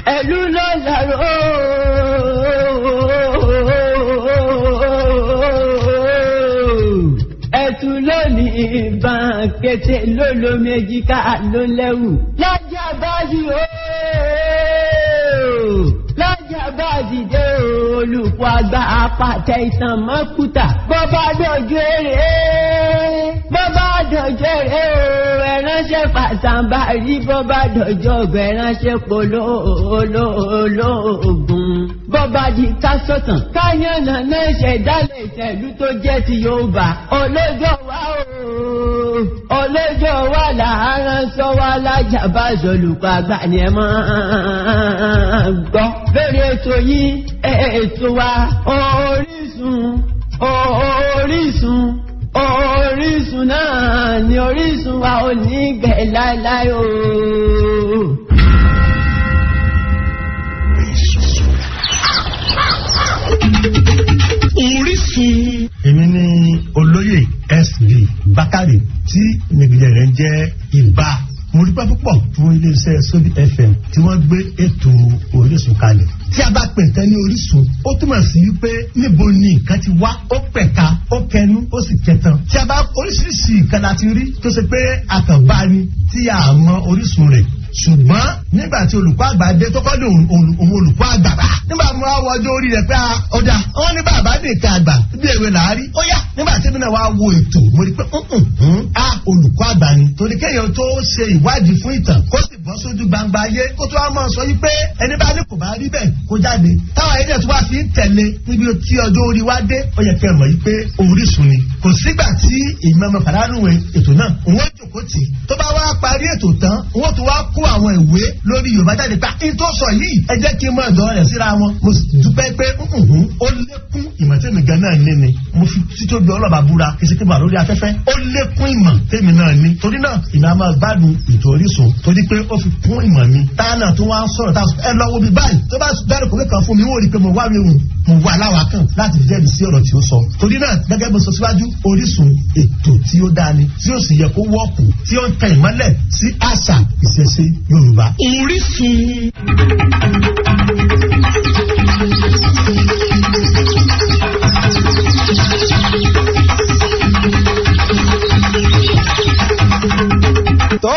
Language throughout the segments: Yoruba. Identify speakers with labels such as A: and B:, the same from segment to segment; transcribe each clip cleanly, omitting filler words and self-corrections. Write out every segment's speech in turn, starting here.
A: Ẹ̀lú ló láró. Ẹ̀tù lónìí ìbọn kété lólo méjì ká ló lẹ́wù. Lọ́jà báyìí ó lọ́jà bá dìde olùkọ́ àgbà apàtẹ ìtàn mọ́kúta. Bọ́bá dọ̀jú èrè bọ́bá dọ̀jú èrè o ẹ̀ránṣẹ́ pàṣàmbá rí bọ́bá dọ̀jú ọ̀gbẹ́ ẹ̀ránṣẹ́ polo olóògùn. Bọ́bá di ká sọ̀tàn káyọ̀nà náà ṣẹ̀dálẹ̀ ìṣẹ̀lú tó jẹ́ ti Yorùbá. Olójó wa o olójó wa làárọ̀ sọ wa lájà bá zọlùkọ́ àgbà ni ẹ máa gbọ́. Lórí ètò yìí ètò wa Orísun Orísun Orísun náà ni Orísun wa ò ní gbẹ láéláé o.
B: Orísun.
C: Èmi ni olóyè SB Bákàrè tí nìgbìyànjú rẹ̀ ń jẹ́ Ìbà. Mo dúpẹ́ púpọ̀ fún iléeṣẹ́ Sóbì FM tí wọ́n gbé ètò Orísun kalẹ̀. Tí a bá pè nǹkan ní Orísun, ó túmọ̀ sí wípé níbo ni nǹkan ti wá, ó pẹ̀ka, ó kẹnu, ó sì kẹtan. Tí a bá oríṣiríṣi nǹkan la ti rí tó ṣe pé àkànbá ni tí a mọ orísun rẹ̀, ṣùgbọ́n nígbà tí olùkọ́ àgbà dé tó kọ́ ní òun olùkọ́ àgbà bá nígbà mo wá wọjọ́ orí rẹ̀ pé ọ̀dà wọn ní bàbá nìkan àgbà bí èwe làárí ó yá. Nígbà tí èmi náà wá wo ètò, mo rí pé a olùkọ́ àgbà ni, torí kéèyàn tó ṣe ìwádìí fún ìtàn kó sì bọ́ sójú gbangba ayé kó tó wá máa sọ yí pé ẹni bá ní kò bá rí bẹ́ẹ̀ kó jáde, táwọn ẹni tó wá fi ń tẹ̀lé níbi tí ọjọ́ orí wa dé, ó yẹ kẹ́ ẹ mọ̀ yí pé Orísun ni. Kò sígbà tí ìmọ̀ ọmọ pàdánù ètò náà, òun ó jòkó tì í, tó bá wá parí ètò tán, òun ó tún wá kó àwọn ìwé lórí Yorùbá jáde pa n tó sọ yìí, ẹ jẹ́ kí n mọ ọ̀dọ́ rẹ̀ síra wọn. Mo sì dúpẹ́ pé ó lékún ìmọ̀ tèmi gan náà ní ni mo fi títóbi ọlọ́ba búra, kì í ṣe pé wà lórí afẹ́fẹ́, ó lékún ìmọ̀ tèmi náà ní. Torí náà ìmọ̀ a máa gbádùn ètò Orísun torí pé ó fi kún ìmọ̀ mi. Táà tó wá ń sọ̀rọ̀ táà ẹ lọ́wọ́ mi báyìí, tó bá dárúkọ kan fún mi, wọ́n rí i pé mo wá mi hùn mo wà láwa kan láti fi jẹ́rìí sí ọ̀rọ̀ tí ó sọ. Torí náà gẹ́gẹ́ bó sọ síwájú, Orísun ètò tí ó dáa ni tí ó sì yẹ kó wọ́ọ̀kù tí ó ń tẹ ìmọ́lẹ̀ sí àṣà ìṣẹ̀ṣe Yorùbá.
B: Orísun.
D: Tó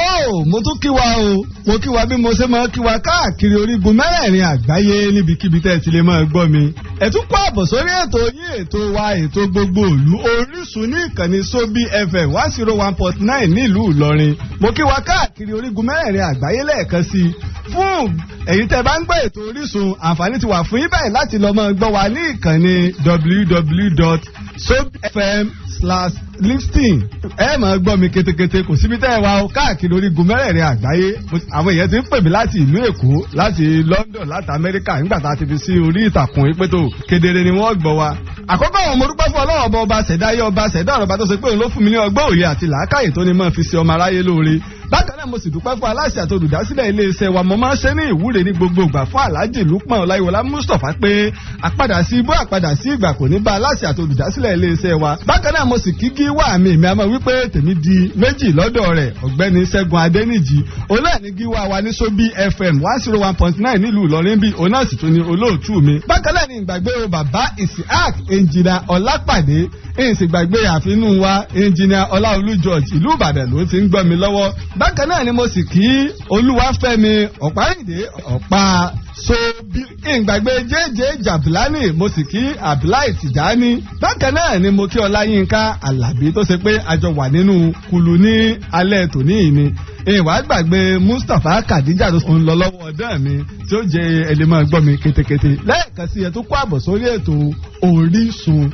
D: mo tún kí wa o, mo kí wa bí mo ṣe máa kí wa káàkiri orígun mẹ́rẹ̀ẹ̀rin àgbáyé níbikíbi tẹ́ ẹ ti lè máa gbọ́ mi. Ẹ tún kó àbọ̀ sórí ètò yín, ètò wa, ètò gbogbo ìlú Orísun ní ìkànnì Sóbì FM 101.9 nílùú Ìlọrin. Mo kí wa káàkiri orígun mẹ́rẹ̀ẹ̀rin àgbáyé lẹ́ẹ̀kan sí i. Fún èyí tẹ́ bá ń gbọ́ ètò Orísun, àǹfààní ti wà fún yín báyìí láti lọ máa gbọ́ wa ní ìkànnì www.sobfm/listing. Ẹ máa gbọ́ mi ketekete, kò síbi tẹ́ ẹ wá o káàkiri orígun mẹ́rẹ̀ẹ̀rin àgbáyé. Àwọn èèyàn ti ń pè mí láti ìlú Èkó, láti London, láti Amẹ́ríkà nígbà tá a ti fi sí orí ìtàkùn ìpètò kedere ni wọ́n gbọ́ wa. Àkọ́kọ́ àwọn, mo dúpẹ́ fún Ọlọ́run ọba, ọba ṣẹ̀dá ayé, ọba ṣẹ̀dá ọ̀rọ̀, ọba tó ṣe pé òun ló fún mi ní ọgbọ́n, òye àti làákàyè tó ní máa fi ṣe ọmọ aráyé lóore. Bákan náà mo sì dúpẹ́ fún aláṣẹ àti olùdásílẹ̀ iléeṣẹ́ wa. Mo máa ń ṣe ní ìwúre ní gbogbo ìgbà fún Alhaji Lukman Ọláyíwọlá Mustapha pé àpadà sí ibú, àpadà sí ìgbà kò ní bá aláṣẹ àti olùdásílẹ̀ iléeṣẹ́ wa. Bákan náà mo sì kí gíwá mi, èmi àmọ́ wípé tèmi di méjì lọ́dọ̀ rẹ̀, ọ̀gbẹ́ni Ṣẹ́gun Adéníjì, òun náà ní gíwá wa ní Sóbì FM 101.9 nílùú Ìlọrin bí, òun náà sì tún ní olóòtú mi. Bákan náà ní ìgbàgbé o bàbá Isiaq Ẹnjìnà Ọlápàdé, ìsìgbàgbé àfinú wa Ẹnjìnà Ọláolú George, ìlú Ìbàdàn ló ti ń gbọ́ mi lọ́wọ́. Bákan náà ni mo sì kí Olúwafẹ́mi Ọ̀páyìndé Ọ̀pá Sobi, ìgbàgbé jẹ́jẹ́ Jabulani, mo sì kí Abdullahi Tijani. Bákan náà ni mo kí Ọláyínká Alábí tó ṣe pé àjọ wà nínú kulu ní alẹ́ tòní yìí ni. Ìwà gbàgbé Mustapha Khadija tó ń lọ lọ́wọ́ ọ̀dọ́ mi tí ó jẹ́ ẹlẹ́mọ̀ gbọ́ mi kétékété. Lẹ́ẹ̀kan sí ẹ tó kó àbọ̀ sórí ètò Orísun.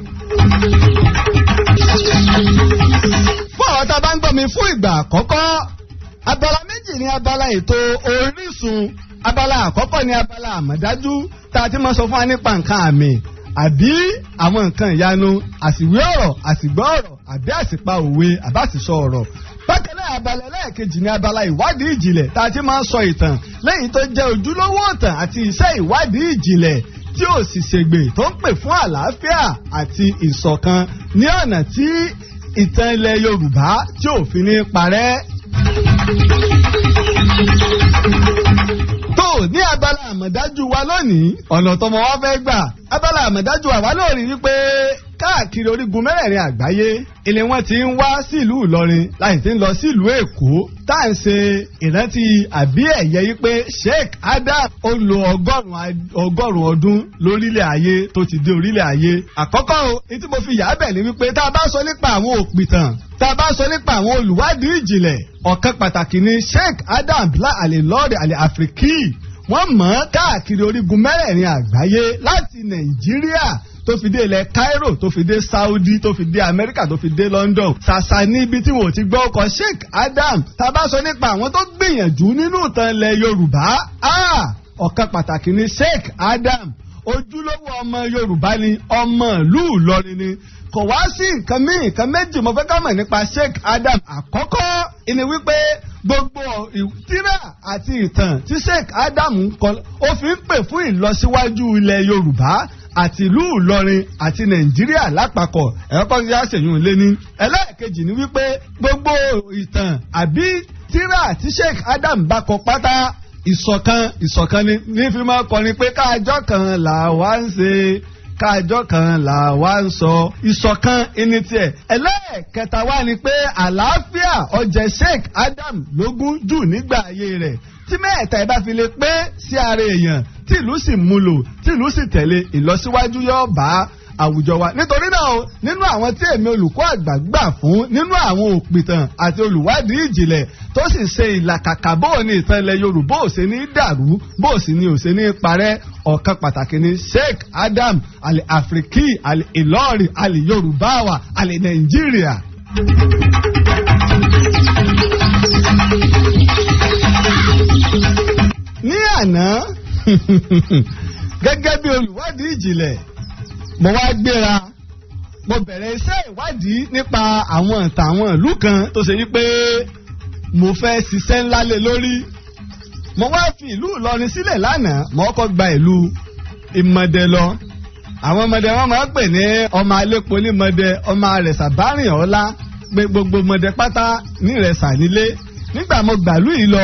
D: Fún àwọn tá a bá ń gbọ́ mi fún ìgbà àkọ́kọ́, abala méjì ní abala ètò Orísun. Abala àkọ́kọ́ ní abala àmọ̀dájú tá a ti máa sọ fún wa nípa nǹkan àmì àbí àwọn nǹkan ìyanu, àsìwé ọ̀rọ̀, àsìgbọ́ ọ̀rọ̀, àbí àsìpa òwe, àbí àsìsọ ọ̀rọ̀. Bákan náà, abala ẹlẹ́ẹ̀kejì ní abala ìwádìí ìjìnlẹ̀ tá a ti máa ń sọ ìtàn lẹ́yìn tó jẹ́ ojúlówó ìtàn àti iṣẹ́ ìwádìí ìjìnlẹ̀ tí ò sì ṣègbè, tó ń pè fún àlàáfíà àti ìṣọ̀kan ní ọ̀nà tí ìtàn ilẹ̀ Yorùbá tí ò fi ní parẹ́. Tó ní abala àmọ̀ àmọ̀dájú wa lónìí, ọ̀nà tọmọ wa fẹ́ gbà. Abala àmọ̀dájú wa wà lórí wípé káàkiri orígun mẹ́rẹ̀ẹ̀rin àgbáyé ilé wọn ti ń wá sílùú Ìlọrin láì ti ń lọ sílùú Èkó tá à ń ṣe ìrántí àbí ẹ̀yẹ yìí pé Sheikh Adam ó lo 100 ọdún lórílẹ̀ ayé tó ti dé orílẹ̀ ayé. Àkọ́kọ́ o, ní tí mo fi yà á bẹ̀ ni wípé tá a bá sọ nípa àwọn òpìtàn, tá a bá sọ nípa àwọn olùwádìí ìjìnlẹ̀, ọ̀kan pàtàkì ni Sheikh Adam Bla Al-Ilory Al-Afriki. Wọ́n mọ̀ ọ́n káàkiri orígun mẹ́rẹ̀ẹ̀rin àgbáyé láti Nàìjíríà tó fi dé ilẹ̀ Cairo, tó fi dé Saudi, tó fi dé Amẹ́ríkà, tó fi dé London. Ṣàṣà ní ibi tí wọ́n ti gbọ́ ọkọ̀ Sheikh Adam. Tá a bá sọ nípa àwọn tó gbìyànjú nínú ìtàn ilẹ̀ Yorùbá, ọ̀kan pàtàkì ni Sheikh Adam. Ojúlówó ọmọ Yorùbá ni, ọmọ ìlú Ìlọrin ni. Kò wá sí nǹkan míì, nǹkan méjì mo fẹ́ ká mọ̀ nípa Sheikh Adam. Àkọ́kọ́ ìní wípé gbogbo tírà àti ìtàn tí Sheikh Adam ń kọ, ó fi ń pè fún ìlọsíwájú ilẹ̀ Yorùbá àti ìlú Ìlọrin àti Nàìjíríà lápapọ̀. Ẹ̀kọ́ ti àṣeyún lé ní. Ẹlẹ́ẹ̀kejì ni wípé gbogbo ìtàn àbí tírà tí Sheikh Adam bá kọ pátá, ìṣọ̀kan ìṣọ̀kan ni ní fi máa kọrin pé káàjọ kan là wá ń ṣe, káàjọ kan là wá ń sọ. Ìṣọ̀kan ẹni tiẹ̀. Ẹlẹ́ẹ̀kẹta wá ni pé àlàáfíà ọjẹ́ Sheikh Adam lógún jù nígbà ayé rẹ̀. Tí mẹ́ẹ̀ta ẹ̀ bá fi lè pé sí ara èèyàn, tí ìlú sì múlò, tí ìlú sì tẹ̀lé, ìlọsíwájú yóò bá àwùjọ wa. Nítorí náà o, nínú àwọn tí èmi olùkọ́ àgbà gbà fún nínú àwọn òpìtàn àti olùwádìí ìjìnlẹ̀ tó sì ṣe ìlàkàkà bóò ní ìtàn ilẹ̀ Yorùbá ò ṣe ní dàrú, bóò sì ní ò ṣe ní parẹ́, ọ̀kan pàtàkì ni Sheikh Adam Al-Afriki Al-Ilory Al-Yorùbáwa Al-Nàìjíríà. Ní àná, gẹ́gẹ́ bí olùwádìí ìjìnlẹ̀, mo wá gbéra, mo bẹ̀rẹ̀ iṣẹ́ ìwádìí nípa àwọn ìtàn àwọn ìlú kan tó ṣe wípé mo fẹ́ ṣiṣẹ́ ńlá lé lórí. Mo wá fi ìlú Ìlọrin sílẹ̀ lánàá, mo kọ́ gba ìlú Ìmọ̀dẹ lọ. Àwọn ọmọdé wọn máa ń pè ní ọmọ alépo ní Mọ̀dẹ, ọmọ àrẹ̀sà bárìn ọ̀la, pé gbogbo Mọ̀dẹ pátá ní Ìrẹsà nílé. Nígbà mo gbàlú yìí lọ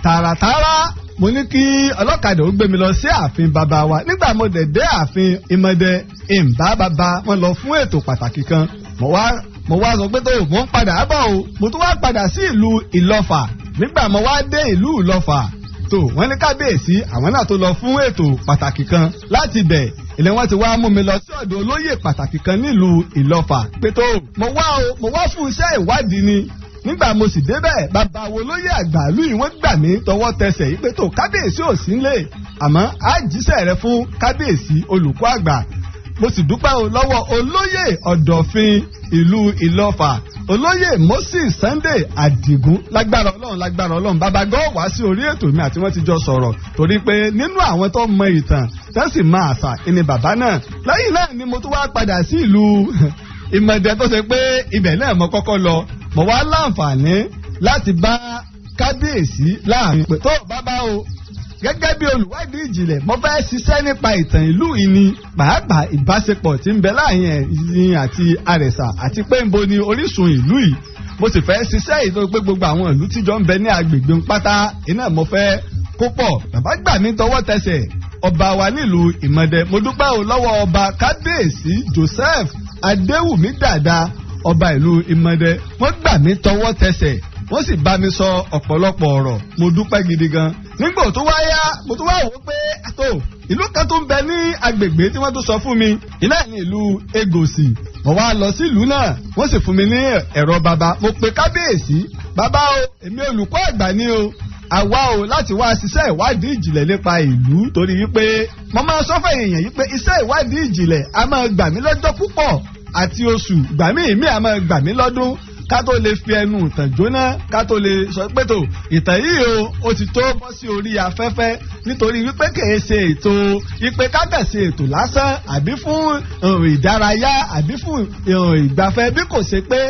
D: tààràtààrà, mo ní kí ọlọ́kadà ó gbé mi lọ sí ààfin bàbá wa. Nígbà mo dẹ̀ dé ààfin Ìmọ̀dẹ, ìǹbá bàbá wọn lọ fún ètò pàtàkì kan. Mo wá sọ pé tó mo ń padà bọ̀ o. Mo tún wá padà sí ìlú Ìlọ́fà. Nígbà mo wá dé ìlú Ìlọ́fà, tó wọ́n ní kábíyèsí àwọn náà tó lọ fún ètò pàtàkì kan. Láti bẹ̀ ilé wọn ti wá mú mi lọ sí ọ̀dọ̀ olóyè pàtàkì kan nílùú Ìlọ́fà pé tó mo wá o, mo wá fún iṣẹ́ ìwádìí ni. Nígbà mo sì débẹ̀, bàbá wo lóyè àgbàlú yìí wọ́n gbà mí tọwọ́ tẹsẹ̀ yìí pé tó kábíyèsí ò sí nílé, àmọ́ á jíṣẹ́ rẹ fún kábíyèsí olùkọ́ àgbà. Mo sì dúpẹ́ o lọ́wọ́ olóyè ọ̀dọ̀fin ìlú Ìlọ́fà, olóyè Moses Sunday Adigun. Lágbára Ọlọ́run, lágbára Ọlọ́run, bàbá gan wá sí orí ètò mi àti wọ́n ti jọ sọ̀rọ̀, torí pé nínú àwọn tó mọ ìtàn tó sì mọ àṣà ìní bàbá náà. Lẹ́yìn náà ni mo tún wá padà sí ìlú Ìmọ̀dẹ tó ṣe pé ibẹ̀ náà mo kọ́kọ́ lọ. Mo wá láǹfààní láti bá kábíyèsí láàrin pé tó bàbá o, gẹ́gẹ́ bí olùwádìí ìjìnlẹ̀, mo fẹ́ ṣiṣẹ́ nípa ìtàn ìlú yìí ni, pàápàá ìbáṣepọ̀ tí ń bẹ láàrin ẹ̀yin àti Àrẹ̀sà, àti pé ńbo ni orísun ìlú yìí. Mo sì fẹ́ ṣiṣẹ́ yìí tó pé gbogbo àwọn ìlú tíjọ ń bẹ ní agbègbè ń pátá iná mo fẹ́ kó pọ̀. Bàbá gbà mí tọwọ́ tẹsẹ̀, ọba wa nílùú Ìmọ̀dẹ. Mo dúpẹ́ o lọ́wọ́ ọba kábíyèsí Joseph Adéwùmí Dàda, ọba ìlú Ìmọ̀dẹ. Wọ́n gbà mí tọwọ́ tẹsẹ̀, wọ́n sì bá mi sọ ọ̀pọ̀lọpọ̀ ọ̀rọ̀. Mo dúpẹ́ gidi gan. Nígbà tó wá yá, mo tún wá wò ó pé àtò ìlú kan tó ń bẹ ní agbègbè tí wọ́n tún sọ fún mi, iná ní ìlú Egòsì. Mo wá lọ sí ìlú náà, wọ́n sì fún mi ní ẹ̀rọ bàbá. Mo pe kábíyèsí, bàbá o, èmi olùkọ́ àgbà ni o, àwa o láti wá ṣiṣẹ́ ìwádìí ìjìnlẹ̀ nípa ìlú, torí wípé mo máa sọ fún èèyàn yìí pé iṣẹ́ ìwádìí ìjìnlẹ̀ a máa gbà mí lọ́jọ́ púpọ̀ àti oṣù, gbà mí ìmí a máa gbà mí lọ́dún ká tó lè fi ẹnu ìtàn jóná, ká tó lè sọ pé tó ìtàn yìí o, ó ti tó bọ́ sí orí afẹ́fẹ́. Nítorí wípé kìí ṣe ètò ìpè kákàṣe ètò lásán àbí fún ìdárayá àbí fún ìgbafẹ́, bí kò ṣe pé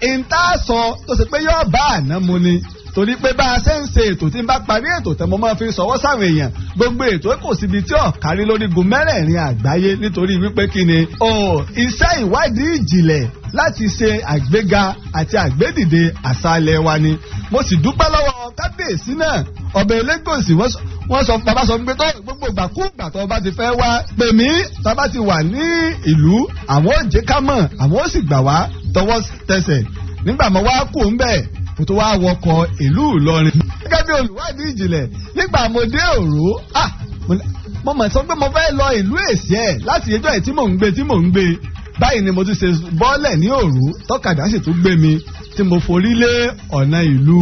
D: ìta sọ tó ṣe pé yóò bá àná mu ni. Torí pé bá a ṣe ń ṣe ètò, tí n bá parí ètò tẹ́ mo máa fi sọwọ́ sáwọn èèyàn, gbogbo ètò kò síbi tí ọ̀kárí lórígun mẹ́rẹ̀ẹ̀rin àgbáyé. Nítorí wípé kí ni o, iṣẹ́ ìwádìí ìjìnlẹ̀ láti ṣe àgbéga àti àgbédìde àṣà ilẹ̀ wa ni. Mo sì dúpẹ́ lọ́wọ́ kábíyèsí náà, ọba Elégòsì. Wọ́n sọ, bàbá sọ pé tó gbogbo ìgbàkúgbà tó bá ti fẹ́ wá pè mí, tá bá ti wà ní ìlú, àwọn ò jẹ́ ká mọ̀, àwọn ò sì gbà wá tọwọ́ tẹsẹ̀. Nígbà mo wá kú ń bẹ̀, mo tó wá wọkọ̀ ìlú Ìlọrin gẹ́gẹ́ bí olùwádìí ìjìnlẹ̀. Nígbà mo dé Òró, ah, mo mọ̀ sọ pé mo fẹ́ lọ ìlú Èsì ẹ̀ láti ẹjọ́ ẹ̀ tí mò ń gbé tí mò ń gbé báyìí ni mo tún ṣe bọ́ọ̀lẹ̀ ní Òru, tọ́kadà sì tún gbé mi tí mo forí lé ọ̀nà ìlú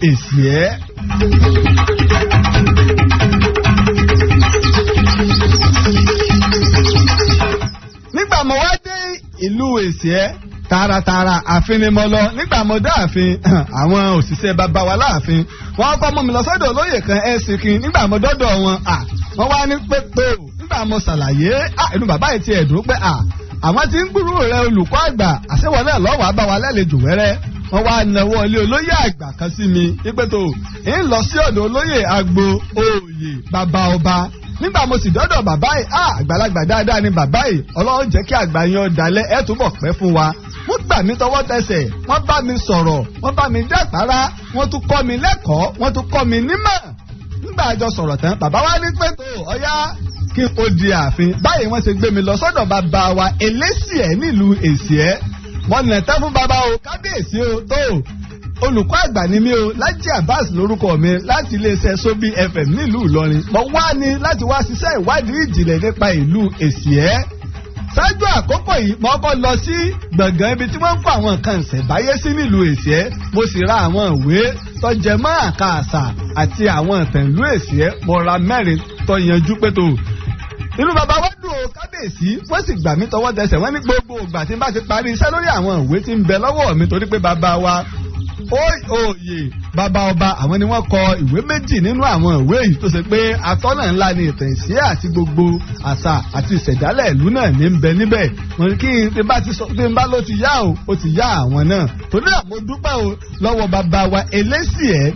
D: Èsì ẹ̀. Nígbà mo wá dé ìlú Èsì ẹ̀, tààràtààrà ààfin ni mo lọ. Nígbà mo dé ààfin, àwọn òṣìṣẹ́ bàbá wa láàfin, wọ́n kọ́ mú mi lọ sọ́dọ̀ olóyè kan ẹ̀sìnkìn. Nígbà mo dọ́dọ̀ wọn, à wọ́n wá ní pé tó nígbà mo ṣàlàyé, à inú bàbá yìí ti ẹ̀dùn pé à àwọn tí ń gbúrú rẹ olùkọ́ àgbà, àṣewọ̀ náà lọ́wọ́ bá wa lálejò wẹ́rẹ́. Wọ́n wá nawọ́ ilé olóyè àgbà kan sí mi wípé tó ń lọ sí ọ̀dọ̀ olóyè àgbo òòyè bàbá ọba. Nígbà mo sì dọ́dọ̀ bàbá yìí, à àgbàlagbà dáadáa ni bàbá yìí, Ọlọ́run jẹ́ kí àgbà yẹn dalẹ̀, ẹ̀ túbọ̀ pẹ́ fún wa. Wọ́n gbà mí tọwọ́ tẹsẹ̀, wọ́n bá mi sọ̀rọ̀, wọ́n bá mi dápàrá, wọ́n tún kọ́ mi lẹ́kọ̀ọ́, wọ́n tún kọ́ mi nímọ̀. Nígbà àjọ sọ̀rọ̀ tán, bàbá wa ní pé tó ọ̀yá kí n ó di ààfin. Báyìí wọ́n ṣe gbé mi lọ sọ́dọ̀ bàbá wa Eléṣì ẹ̀ nílùú Èsì ẹ̀. Wọ́n nà tán fún bàbá o, kábíyèsí o, tó olùkọ́ àgbà ni mí o, Lájí Abbas lórúkọ mi, láti iléeṣẹ́ Sobi FM nílùú Ìlọrin. Mo wá ní láti wá ṣiṣẹ́ ìwádìí ìjìnlẹ̀ nípa ìlú Èsì ẹ̀. Ṣáájú àkókò yìí, mo kọ́ lọ sí gbọ̀ngàn ibi tí wọ́n ń kó àwọn nǹkan ìṣẹ̀báyé sí nílùú Èsì ẹ̀. Mo sì ra àwọn ìwé tó jẹ mọ́ àka àṣà àti àwọn ìtàn ìlú Èsì ẹ̀. Mo ra 4 tó yanjú pé tó inú bàbá wa dùn ó, kábíyèsí, wọ́n sì gbà mí tọwọ́ tẹsẹ̀. Wọ́n ní gbogbo ìgbà tí n bá ti parí iṣẹ́ lórí àwọn ìwé tí ń bẹ lọ́wọ́ mi, torí pé bàbá wa òye bàbá ọba àwọn ni wọ́n kọ ìwé 2 nínú àwọn ìwé yìí, tó ṣe pé atọ́nà ńlá ni ìtàn ìṣe àti gbogbo àṣà àti ìṣẹ̀dálẹ̀ ìlú náà ní ń bẹ níbẹ̀. Wọ́n ní kí n bá ti sọ pé n bá ló ti yá o, ó ti yá àwọn náà. Torí náà mo dúpẹ́ o lọ́wọ́ bàbá wa Eléṣì ẹ̀.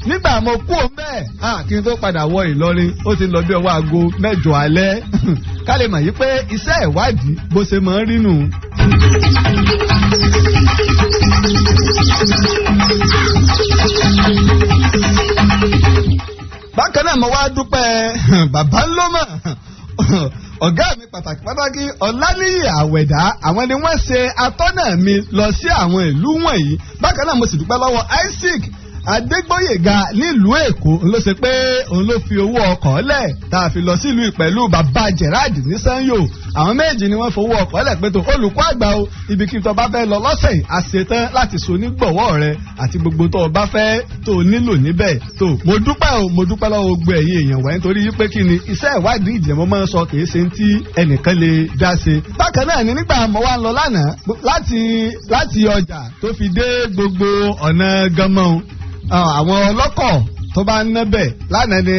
D: Nígbà mo kú o mẹ́ẹ̀, kí n tó padà wọ Ìlọrin, ó ti lọ bí ọwọ́ aago 8 alẹ́. Ká lè mọ̀ yí pé iṣẹ́ ìwádìí bó ṣe máa ń rí nù. Bákan náà mo wá dúpẹ́ bàbá ńlọ́mọ̀, ọ̀gá mi pàtàkì pàtàkì, Ọláníyì Àwẹ̀dá, àwọn ni wọ́n ṣe atọ́nà mi lọ sí àwọn ìlú wọ̀nyí. Bákan náà mo sì dúpẹ́ lọ́wọ́ Isaac Adégbóyèga nílùú Èkó, ló ṣe pé òun ló fi owó ọkọ̀ lẹ̀ tá a fi lọ sílùú pẹ̀lú bàbá Gerard ní Sanyo. Àwọn méjì ni wọ́n fowó ọkọ̀ lẹ̀ pé tó olùkọ́ àgbà o, ibikíbi tó bá fẹ́ lọ lọ́sẹ̀ yìí, a ṣetán láti so onígbọ̀wọ́ rẹ àti gbogbo tó o bá fẹ́ tó o nílò níbẹ̀. Tó mo dúpẹ́ o, mo dúpẹ́ lọ́wọ́ gbogbo ẹ̀yin èèyàn wáyé, nítorí pé kí ni iṣẹ́ ìwádìí ìjìnlẹ̀ mo máa ń sọ, kì í ṣe tí ẹnìkan lè dá ṣe. Bákan náà ni nígbà mo wá ń lọ lánàá láti ọjà tó fi dé gbogbo ọ̀nà Gánmọ́, àwọn ọlọ́kọ̀ tó bá ń nẹ́bẹ̀ lánàá ni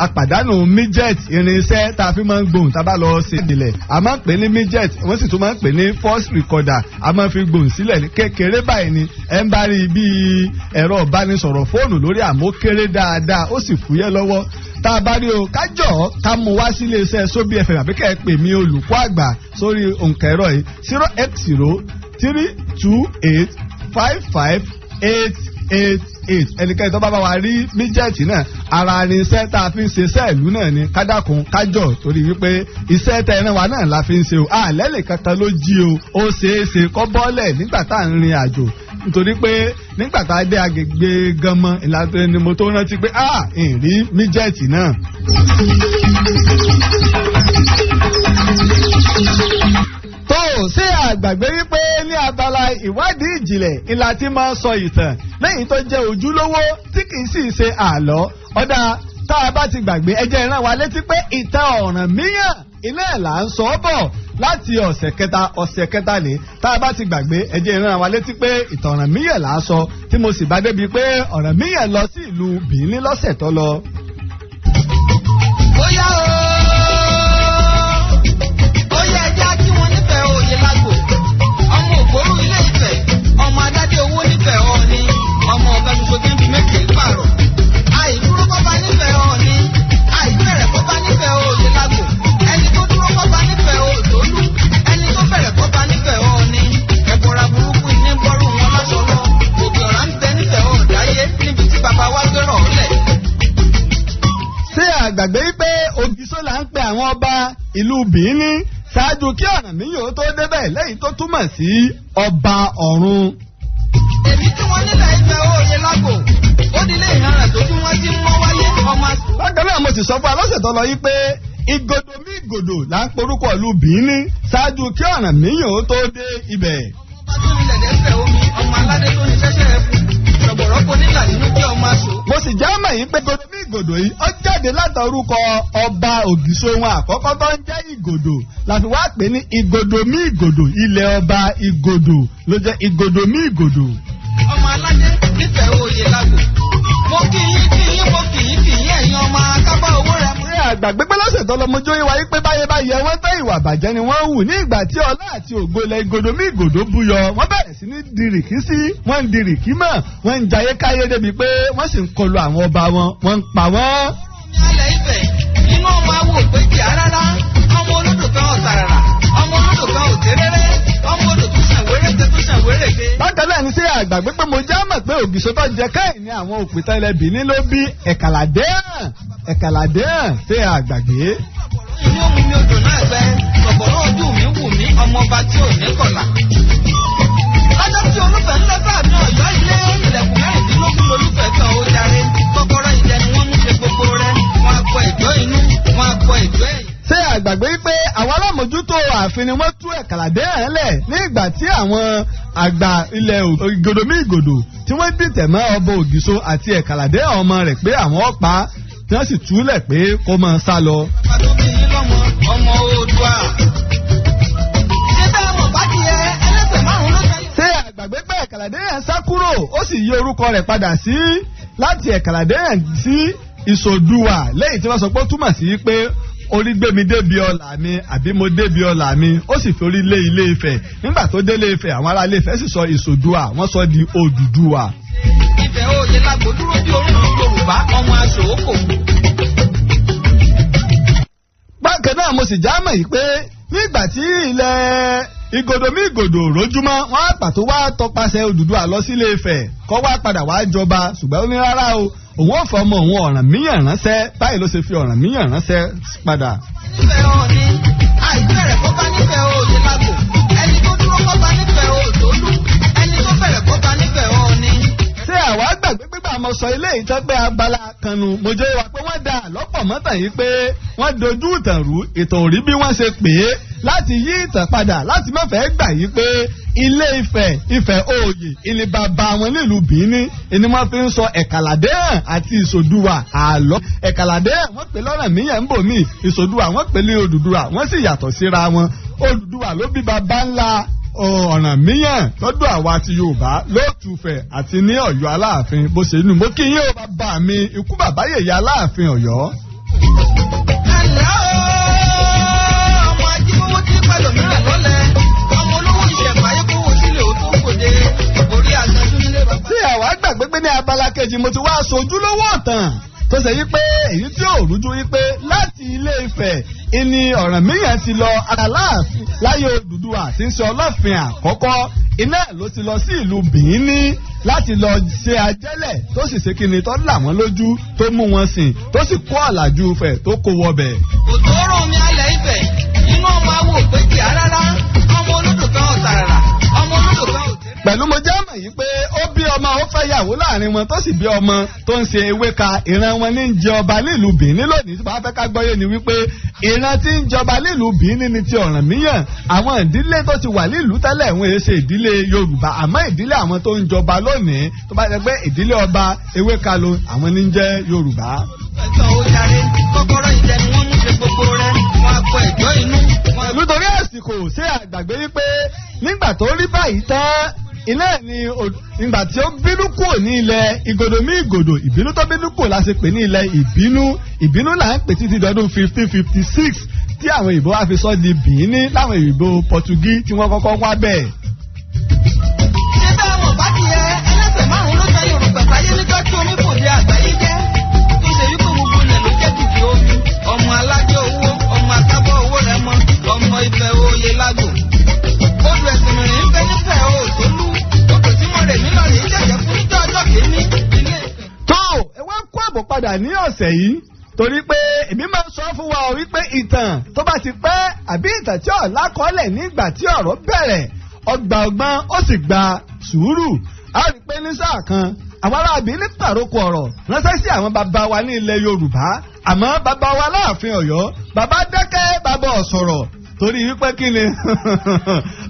D: àpàdánù midget, irinṣẹ́ tá a fi máa ń gbóhùn tá a bá lọ ṣe ìdílẹ̀. A máa ń pè ní midget, wọ́n sì tún máa ń pè ní first recorder. A máa fi gbóhùn sílẹ̀ ní kékeré báyìí ni ẹ̀ ń bá rí bí ẹ̀rọ ìbánisọ̀rọ̀ fóònù lórí, àmọ́ kéré dáadáa, ó sì fúyẹ́ lọ́wọ́. Tá a bá rí o, kájọ ká mú wá sí iléeṣẹ́ Sobi FM, àbí kẹ́ ẹ pè mí olùkọ́ àgbà sórí òǹkà ẹ̀rọ yìí 08032855888. Ẹnikẹ́ni tó bá bá wa rí míjẹ́ẹ̀tì náà, ara irinṣẹ́ tá a fi ń ṣe sẹ́ẹ̀lú náà ni, kádàkùn kájọ, torí wípé iṣẹ́ tẹ ẹran wa náà la fi ń ṣe o. Àlẹ́ lè kankan ló jí o, ó ṣeé ṣe kọ́ bọ́ọ̀lẹ̀ nígbà tá à ń rin àjò, nítorí pé nígbà tá a dé agbègbè Gánmọ́ ìlànà ni mo tó rántí pé a ìrí míjẹ́ẹ̀tì náà. Tó ṣé àgbàgbé wípé ní abala ìwádìí ìjìnlẹ̀ ìlà tí máa ń sọ ìtàn lẹ́yìn tó jẹ́ ojúlówó tí kì í sì ṣe àlọ́. Ọ̀dà tá a bá ti gbàgbé, ẹ jẹ́ ìran wa létí pé ìtàn Ọ̀rànmíyàn ilé ẹ̀ là ń sọ ọ́ bọ̀ láti ọ̀sẹ̀ kẹta, ọ̀sẹ̀ kẹta lè. Tá a bá ti gbàgbé, ẹ jẹ́ ìran wa létí pé ìtàn Ọ̀rànmíyàn là ń sọ, tí mo sì bá débi pé Ọ̀rànmíyàn lọ sí ìlú Bìíní lọ́sẹ̀ tó lọ.
A: Bóyá o, bóyá ẹja kí wọ́n nífẹ̀ẹ́ òye lágbo, ọmọ ògbóró ilé Ifẹ̀, ọmọ adádé owó nífẹ̀ẹ́ Ọọ̀ni, ọmọ ọ̀gá ṣoṣo tí ń fi méje pààrọ̀. Àìdúró kọ́ba nífẹ̀ẹ́ Ọọ̀ni, àìbẹ̀rẹ̀ kọ́ba nífẹ̀ẹ́ òye lágbo, ẹni tó dúró kọ́ba nífẹ̀ẹ́ Òtólú, ẹni tó bẹ̀rẹ̀ kọ́ba nífẹ̀ẹ́ Ọọ̀ni. Ẹ̀bọ̀ra burúkú ní bọ́rù wọn lọ́sọ̀ọ́, òkè ọ̀rá ń bẹ nífẹ̀ẹ́ ọ̀dáyé níbi tí bàbá wa gbéràn ọ́lẹ̀.
D: Ṣé Àgbàgbé wípé Ògìsó là ń pe àwọn ọba ìlú Bìíní ṣáájú kí Ọ̀rànmíyàn ó tó débẹ̀, lẹ́yìn tó túmọ̀ sí ọba ọ̀run.
A: Èmi tí wọ́n nílẹ̀ Ifẹ̀ òye lágbo, ó dilé ìhànà tó tí wọ́n ti ń mọ́ wáyé ọmọ àṣọ.
D: Bákan náà, mo sì sọ fún alọ́sẹ̀ tó lọ yí pé Ìgòdò mí Ìgòdò là ń porúkọ ìlú Bìíní ṣáájú kí Ọ̀rànmíyàn ó tó dé ibẹ̀.
A: Ọba tó nílẹ̀ lẹ́fẹ̀ omi, ọmọ aládé tó ní ṣẹ́ṣẹ́ ẹ̀fù, ṣọ̀gbọ̀rọ̀ kò nílà nínú kí ọmọ aṣọ.
D: Mo sì já mọ̀ yín pé Ìgòdò mí Ìgòdò yìí, ó jáde látọrúkọ ọba Ògìso wọn àkọ́kọ́ tó ń jẹ́ Ìgòdò, la fi wá pè ní Ìgòdò mí Ìgòdò. Ilẹ̀ ọba Ìgòdò ló jẹ́ Ìgòdò mí Ìgòdò.
A: Ọmọ aládé nífẹ̀ẹ́ òye lágbo. Mo kì í kì í, mo kì í kì í, ẹ̀yin ọmọ akábá owó rẹ̀ mú.
D: Ní àgbàgbé pé lọ́sẹ̀ tó lọ, mo jó wáyé pé báyé bá yẹ wọ́n tán, ìwà àbàjẹ́ ni wọ́n hù. Ní ìgbà tí ọlá àti ògo ilẹ̀ Ìgòdò mí Ìgòdò búyọ, wọ́n bẹ̀rẹ̀ sí ní dirìkí sí, wọ́n ń dirìkí mọ̀, wọ́n ń jayé káyé débi pé wọ́n sì ń kọlu àwọn ọba wọn, wọ́n ń pa wọ́n.
A: Ní alẹ́ Ifẹ̀, inú ọmọ awo òpè kì á rárá, ọmọ olódò kan ọ̀tàràrà, ọmọ olódò kan òtéréré, ọmọ odò tó ṣàn wéréke tó ṣàn wéréke.
D: Bákan náà ní sí àgbàgbé pé mo já mọ̀ pé Ògìsó tó jẹ káyìn ní àwọn òpìtàn ilẹ̀ Bìíní ló bí Ẹ̀kàlàdé hàn, Ẹ̀kàlàdé hàn. Ṣé àgbàgbé?
A: Inú omi mi odò náà gbẹ, ṣọ̀gbọ̀rọ̀ ojú mi wù mí, ọmọọba tí ò ní kọ̀là. Lọ́jọ́ tí olúfẹ́ ń lẹ́fẹ́ àmì Ọ̀yọ́ ilé, ilẹ̀kùn 16 lolúfẹ́ kan ó darí. Kọ́kọ́rọ́ ìjẹ ni wọ́n mú ṣe gbogbo rẹ̀. Wọ́n á kọ ìjọ inú, wọ́n á kọ ìjọ ẹ̀yìn.
D: Ṣé àgbàgbé pé àwọn alámòjútó ààfin ni wọ́n tú Ẹ̀kàlàdé hàn lẹ̀ ní ìgbà tí àwọn àgbà ilẹ̀ Ìgòdò mí Ìgòdò tí wọ́n dìtẹ̀ mọ́ ọba Ògìso àti Ẹ̀kàlàdé ọmọ rẹ̀ pé àwọn ọ̀pá, tí wọ́n sì túlẹ̀ pé kó máa sá lọ?
A: Bàbá tó bí yín lọ́mọ, ọmọ Oòduà. Ṣé bẹ́ẹ̀ mọ̀ bá di ẹ ẹlẹ́sẹ̀ márùn-ún ló tẹ́lẹ̀?
D: Ṣé àgbàgbé pé Ẹ̀kàlàdé yẹn sá kúrò, ó sì yí orúkọ rẹ̀ padà sí láti Ẹ̀kàlàdé yẹn sí Ìsòdùwà, lẹ́yìn tí wọ́n sọ pé ó túmọ̀ sí pé orí gbé mi débi ọlà mi àbí mo débi ọlà mi? Ó sì fi orí lé Ilé Ifẹ̀. Nígbà tó délé Ifẹ̀, àwọn ará Ilé Ifẹ̀ sì sọ Ìsòdùwà, wọ́n sọ di Odùduwà.
A: Ifẹ̀ òye lágbo dúró bí orúkọ Yorùbá, ọmọ aṣòókò.
D: Bákan náà, mo sì já mọ̀ yìí pé nígbà tí ilẹ̀ Ìgòdòmí Ìgòdò rójúmọ́, wọ́n á pàtó wá tọpasẹ̀ Odùduwà lọ sílé Ifẹ̀ kọ́ wá padà wá jọba, ṣùgbọ́n ó ní rárá o, òun ò fọmọ òun Ọ̀rànmíyàn ránṣẹ́. Báyìí ló ṣe fi Ọ̀rànmíyàn ránṣẹ́ padà.
A: Nífẹ̀ẹ́ Ọ̀ọ̀ni, àìbẹ̀rẹ̀ kó bá nífẹ̀ẹ́ òye lágbo. Ẹni tó dúró kó bá nífẹ̀ẹ́ òtólú. Ẹni tó bẹ̀rẹ̀ kó bá nífẹ̀ẹ́ Ọ̀ọ̀ni.
D: Ṣé àwa gbàgbé pípa mo sọ ilé ìtàn pé abala kanu mo jẹ́ wa pé wọ́n da àlọ́pọ̀ mọ́tàn yìí, pé wọ́n dojú ìtàn rú, ìtàn òrí bí wọ́n ṣe pè é, láti yí ìtàn padà, láti má fẹ́ gbà yí pé Ilé Ifẹ̀, Ifẹ̀ òòyè ìní bàbá wọn nílùú Bìíní ni wọ́n fi ń sọ Ẹ̀kàlàdé hàn àti Ìsòdùwà. Àlọ́ Ẹ̀kàlàdé hàn, wọ́n pè lọ́rọ̀ míyàn ń bò mí, Ìsòdùwà wọ́n pè ní Odùduwà, wọ́n sì yàtọ̀ síra wọn. Odùduwà ló bí baba ńlá Ọ̀rànmíyàn lọ́dọ̀ àwa ti Yorùbá lóòtùfẹ̀ àti ní Ọ̀yọ́ Aláàfin. Bó ṣe nù, mo kí yín o, bàbá mi, ikú bàbá yèyé Aláàfin Ọ̀yọ́.
A: Ẹ̀lẹ́ o, ọmọ ajímọ́wó tí pẹ̀lú mìíràn lọ́lẹ̀, ọmọ olówó ìṣẹ̀fáyé kówó sílẹ̀ ó tó kòde, orí àgbẹ̀dún nílé bàbá.
D: Tí àwa gbàgbé pé ní abala kejì, mo ti wá aṣọ ojúlówó ọ̀tàn tó ṣe yí pé èyí tí ò rújú yí pé láti Ilé Ifẹ̀ ìní Ọ̀rànmíyàn ti lọ Aláàfin láyé Odùduwà tí ń ṣe Ọlọ́fin àkọ́kọ́, iná ló ti lọ sí ìlú Bìíní láti lọ ṣe ajẹ́lẹ̀, tó sì ṣe kíni tó là wọ́n lójú, tó mú wọn sìn, tó sì kó ọ̀làjú Ifẹ̀ tó kó wọbẹ̀.
A: Òtòrò omi alẹ̀ Ifẹ̀, inú ọmọ awo òpè kì á rárá, ọmọ olódò kan ọ̀tàràrà, ọmọ olódò kan òtẹ́rẹ́.
D: Pẹ̀lú mo jẹ́ mọ̀ yìí pé ó bí ọmọ, ó fẹ́ yàwó láàrin wọn, tó sì bí ọmọ tó ń ṣe ewéka. Ìran wọn ní ń jẹ ọba nílùú Bìíní lónìí. Tí wọ́n fẹ́ ká gbọ́yé ni wípé ìran tí ń jọba nílùú Bìíní ni ti Ọ̀rànmíyàn. Àwọn ìdílé tó ti wà nílùú tẹ́lẹ̀, wọn èé ṣe ìdílé Yorùbá, àmọ́ ìdílé àwọn tó ń jọba lónìí, tó bá jẹ́ pé ìdílé ọba ewéka lo, àwọn ní ń jẹ́ Yorùbá.
A: Ẹ̀tọ́ ó jàre, kọ́kọ́rọ́ ìjẹ ni wọ́n mú ṣe gbogbo rẹ̀, wọ́n á kọ ẹ̀jọ́ inú. Wọ́n á
D: Pẹ̀lú torí àsìkò, ṣé àgbàgbé wípé nígbà tó rí báyìí tán, iná ẹ̀ ni ìgbà tí ó bínú kúrò ní ilẹ̀ Ìgòdòmí Ìgòdò, ìbínú tó bínú kúrò la ṣe pè ní ilẹ̀ ìbínú. Ìbínú là ń pè títí dọdún 1556 tí àwọn òyìnbó wá fi sọ di Bìíní, láwọn òyìnbó Pọtugí tí wọ́n kọ́kọ́ wá bẹ́ẹ̀.
A: Ṣé bẹ́ẹ̀ mọ̀ bá ti yẹ ẹlẹ́sẹ̀ márùn-ún ló jẹ́ Yorùbá sáyé níjọ́ tí omi kò dé àgbáyé jẹ́. Tó ṣe wípé gbogbo ilẹ̀ ló jẹ́ kìkì omi. Ọmọ aládé owó, ọmọ akábọ̀ owó rẹ̀ mọ́, ọmọ Ifẹ̀ oyè lágbo. Odò ẹ̀sìn mìíràn ń bẹ nífẹ̀ẹ́ òtólú. Odò tí mo rè mí lọ rèé jẹ̀jẹ̀ fún níjọ́ ọjọ́ kìíní. Ilé Ifẹ̀.
D: Tó ẹ wá kó àbọ̀ padà ní ọ̀sẹ̀ yìí. Torí pé èmi máa ń sọ fún wa wípé ìtàn tó bá ti pẹ́ àbí ìtàn tí ò lákọọ́lẹ̀ nígbà tí ọ̀rọ̀ bẹ̀rẹ̀, ọgbà ọgbọ́n ó sì gba sùúrù. A rí pé ní sáà kan àwọn aráàbí ní pàrókò ọ̀rọ̀ ránṣẹ́ sí àwọn bàbá wa ní ilẹ̀ Yorùbá, àmọ́ bàbá wa láàfin Ọ̀yọ́, bàbá dákẹ́, bàbá ọ̀sọ̀rọ̀, torí wípé kí ni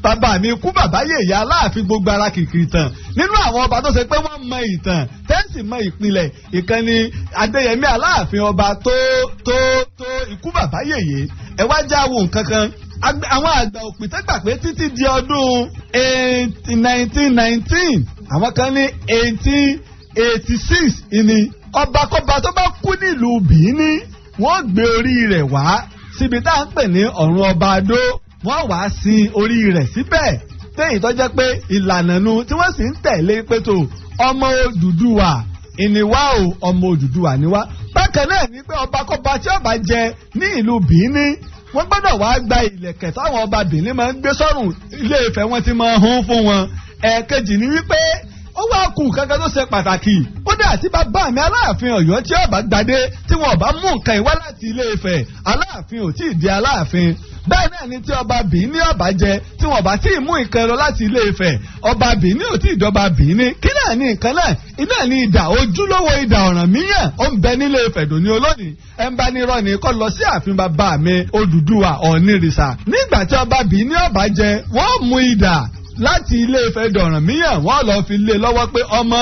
D: bàbá mi kú bàbá yèyé Aláàfin gbogbo ara kìkì ìtàn. Nínú àwọn ọba tó ṣe pé wọ́n mọ ìtàn tẹ́sí mọ ìpìlẹ̀, ìkànnì Adéyẹmí Aláàfin ọba tó tó tó ikú bàbá yèyé. Ẹ wá já wo nǹkan kan, àwọn àgbà òpìtẹ́ gbà pé títí di ọdún 1919, àwọn kan ní 1886, ìní ọbakọba tó bá kú nílùú Bìíní, wọ́n gbé orí rẹ̀ wá síbi tá à ń pè ní ọ̀run ọba Adó, wọ́n wàá sin orí rẹ̀ síbẹ̀. Téyìn tó jẹ́ pé ìlànà nu tí wọ́n sì ń tẹ̀lé pé tó ọmọ Odùduwà ìníwá o, ọmọ Odùduwà níwá. Bákan náà ni pé ọbakọba tí ọba jẹ ní ìlú Bìíní, wọ́n gbọ́dọ̀ wá gba ìlẹ̀kẹ̀ táwọn ọba Bìíní máa ń gbé sọ́rùn, Ilé Ifẹ̀ wọ́n ti máa ń hún fún wọn. Ẹ̀ẹ̀kejì ni wípé ó wá kù kankan tó ṣe pàtàkì, kódà tí bàbá mi Aláàfin Ọ̀yọ́ tí ọba gbadé, tí wọn ọba mú nǹkan ìwá láti Ilé Ifẹ̀, Aláàfin ò tí ì di Aláàfin. Bẹ́ẹ̀ náà ni tí ọba Bìíní ọba jẹ, tí wọn ọba tí ì mú nǹkan lọ láti Ilé Ifẹ̀, ọba Bìíní ò tí ì dọba Bìíní. Kí náà ní nǹkan náà? Iná ní idà, ojúlówó idà Ọ̀rànmíyàn ó ń bẹ nílé Ifẹ̀ dòní olónìí. Ẹ ń bá nírọ́ ni kó lọ sí ààfin bàbá mi Odùduwà Ọ̀nìrìsà. Nígbà tí ọba Bìíní ọba jẹ, wọ́n mú idà láti Ilé Ifẹ̀ dọ̀rànmíyàn, wọ́n lọ fi lé lọ́wọ́ pé ọmọ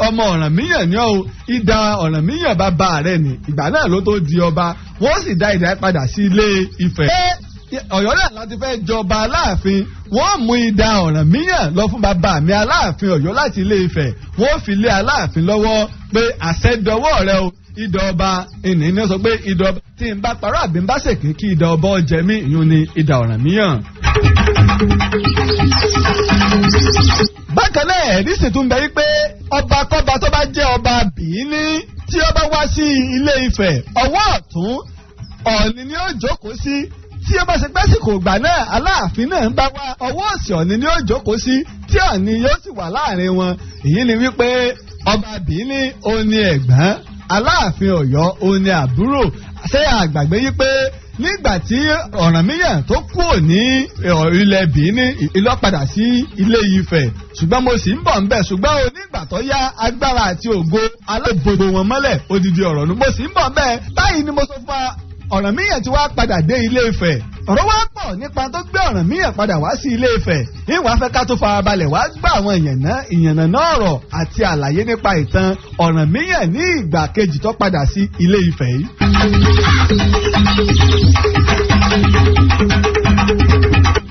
D: Ọ̀rànmíyàn ni ó, idà Ọ̀rànmíyàn bàbá rẹ̀ ni. Ìgbà náà ló tó di ọba, wọ́n sì dá idà padà sí Ilé Ifẹ̀. Ọ̀yọ́ náà láti fẹ́ jọba Aláàfin, wọ́n mú idà Ọ̀rànmíyàn lọ fún bàbá mi Aláàfin Ọ̀yọ́ láti Ilé Ifẹ̀, wọ́n fi lé Aláàfin lọ́wọ́ pé àṣẹ dọwọ́ rẹ o, idà ọba ìní ní sọ pé idà ọba tí n bá parọ́ àbí n bá ṣèké kí idà ọba ọjẹ mí, ìyún ni idà Ọ̀rànmíyàn. Bákan náà ẹ̀rí sì tún bẹ wípé ọba kọ́ba tó bá jẹ́ ọba Bìíní tí ó bá wá sí Ilé Ifẹ̀, ọwọ́ ọ̀tún Ọ̀ọ̀ni ni ó jókòó sí. Tí ó bá ṣe pẹ́sìkò ìgbà náà Aláàfin náà ń bá wá, ọwọ́ òsì Ọ̀ọ̀ni ni ó jókòó sí, tí Ọ̀ọ̀ni yóò sì wà láàrin wọn. Èyí ni wípé ọba Bìíní òun ni ẹ̀gbọ́n, Aláàfin Ọ̀yọ́ òun ni àbúrò. Ṣé àgbàgbé yí pé nígbà tí Ọ̀rànmíyàn tó kúrò ní ilẹ̀ Bìíní ìlọ́padà sí Ilé Ifẹ̀, ṣùgbọ́n mo sì ń bọ̀ ńbẹ̀, ṣùgbọ́n o nígbà tó yá agbára àti ògo alábòbò wọn mọ́lẹ̀, odidi ọ̀rọ̀ nu, mo sì ń bọ̀ ńbẹ̀. Báyìí ni mo sọ fún wa, Ọ̀rànmíyàn ti wá padà dé Ilé Ifẹ̀. Ọ̀rọ̀ wá pọ̀ nípa tó gbé Ọ̀rànmíyàn padà wá sí Ilé Ifẹ̀. Ìwà fẹ́ ká tó farabalẹ̀ wá gbọ́ àwọn ìyànnà náà ọ̀rọ̀ àti àlàyé nípa ìtàn Ọ̀rànmíyàn ní ìgbà kejì tó padà sí Ilé Ifẹ̀ yìí.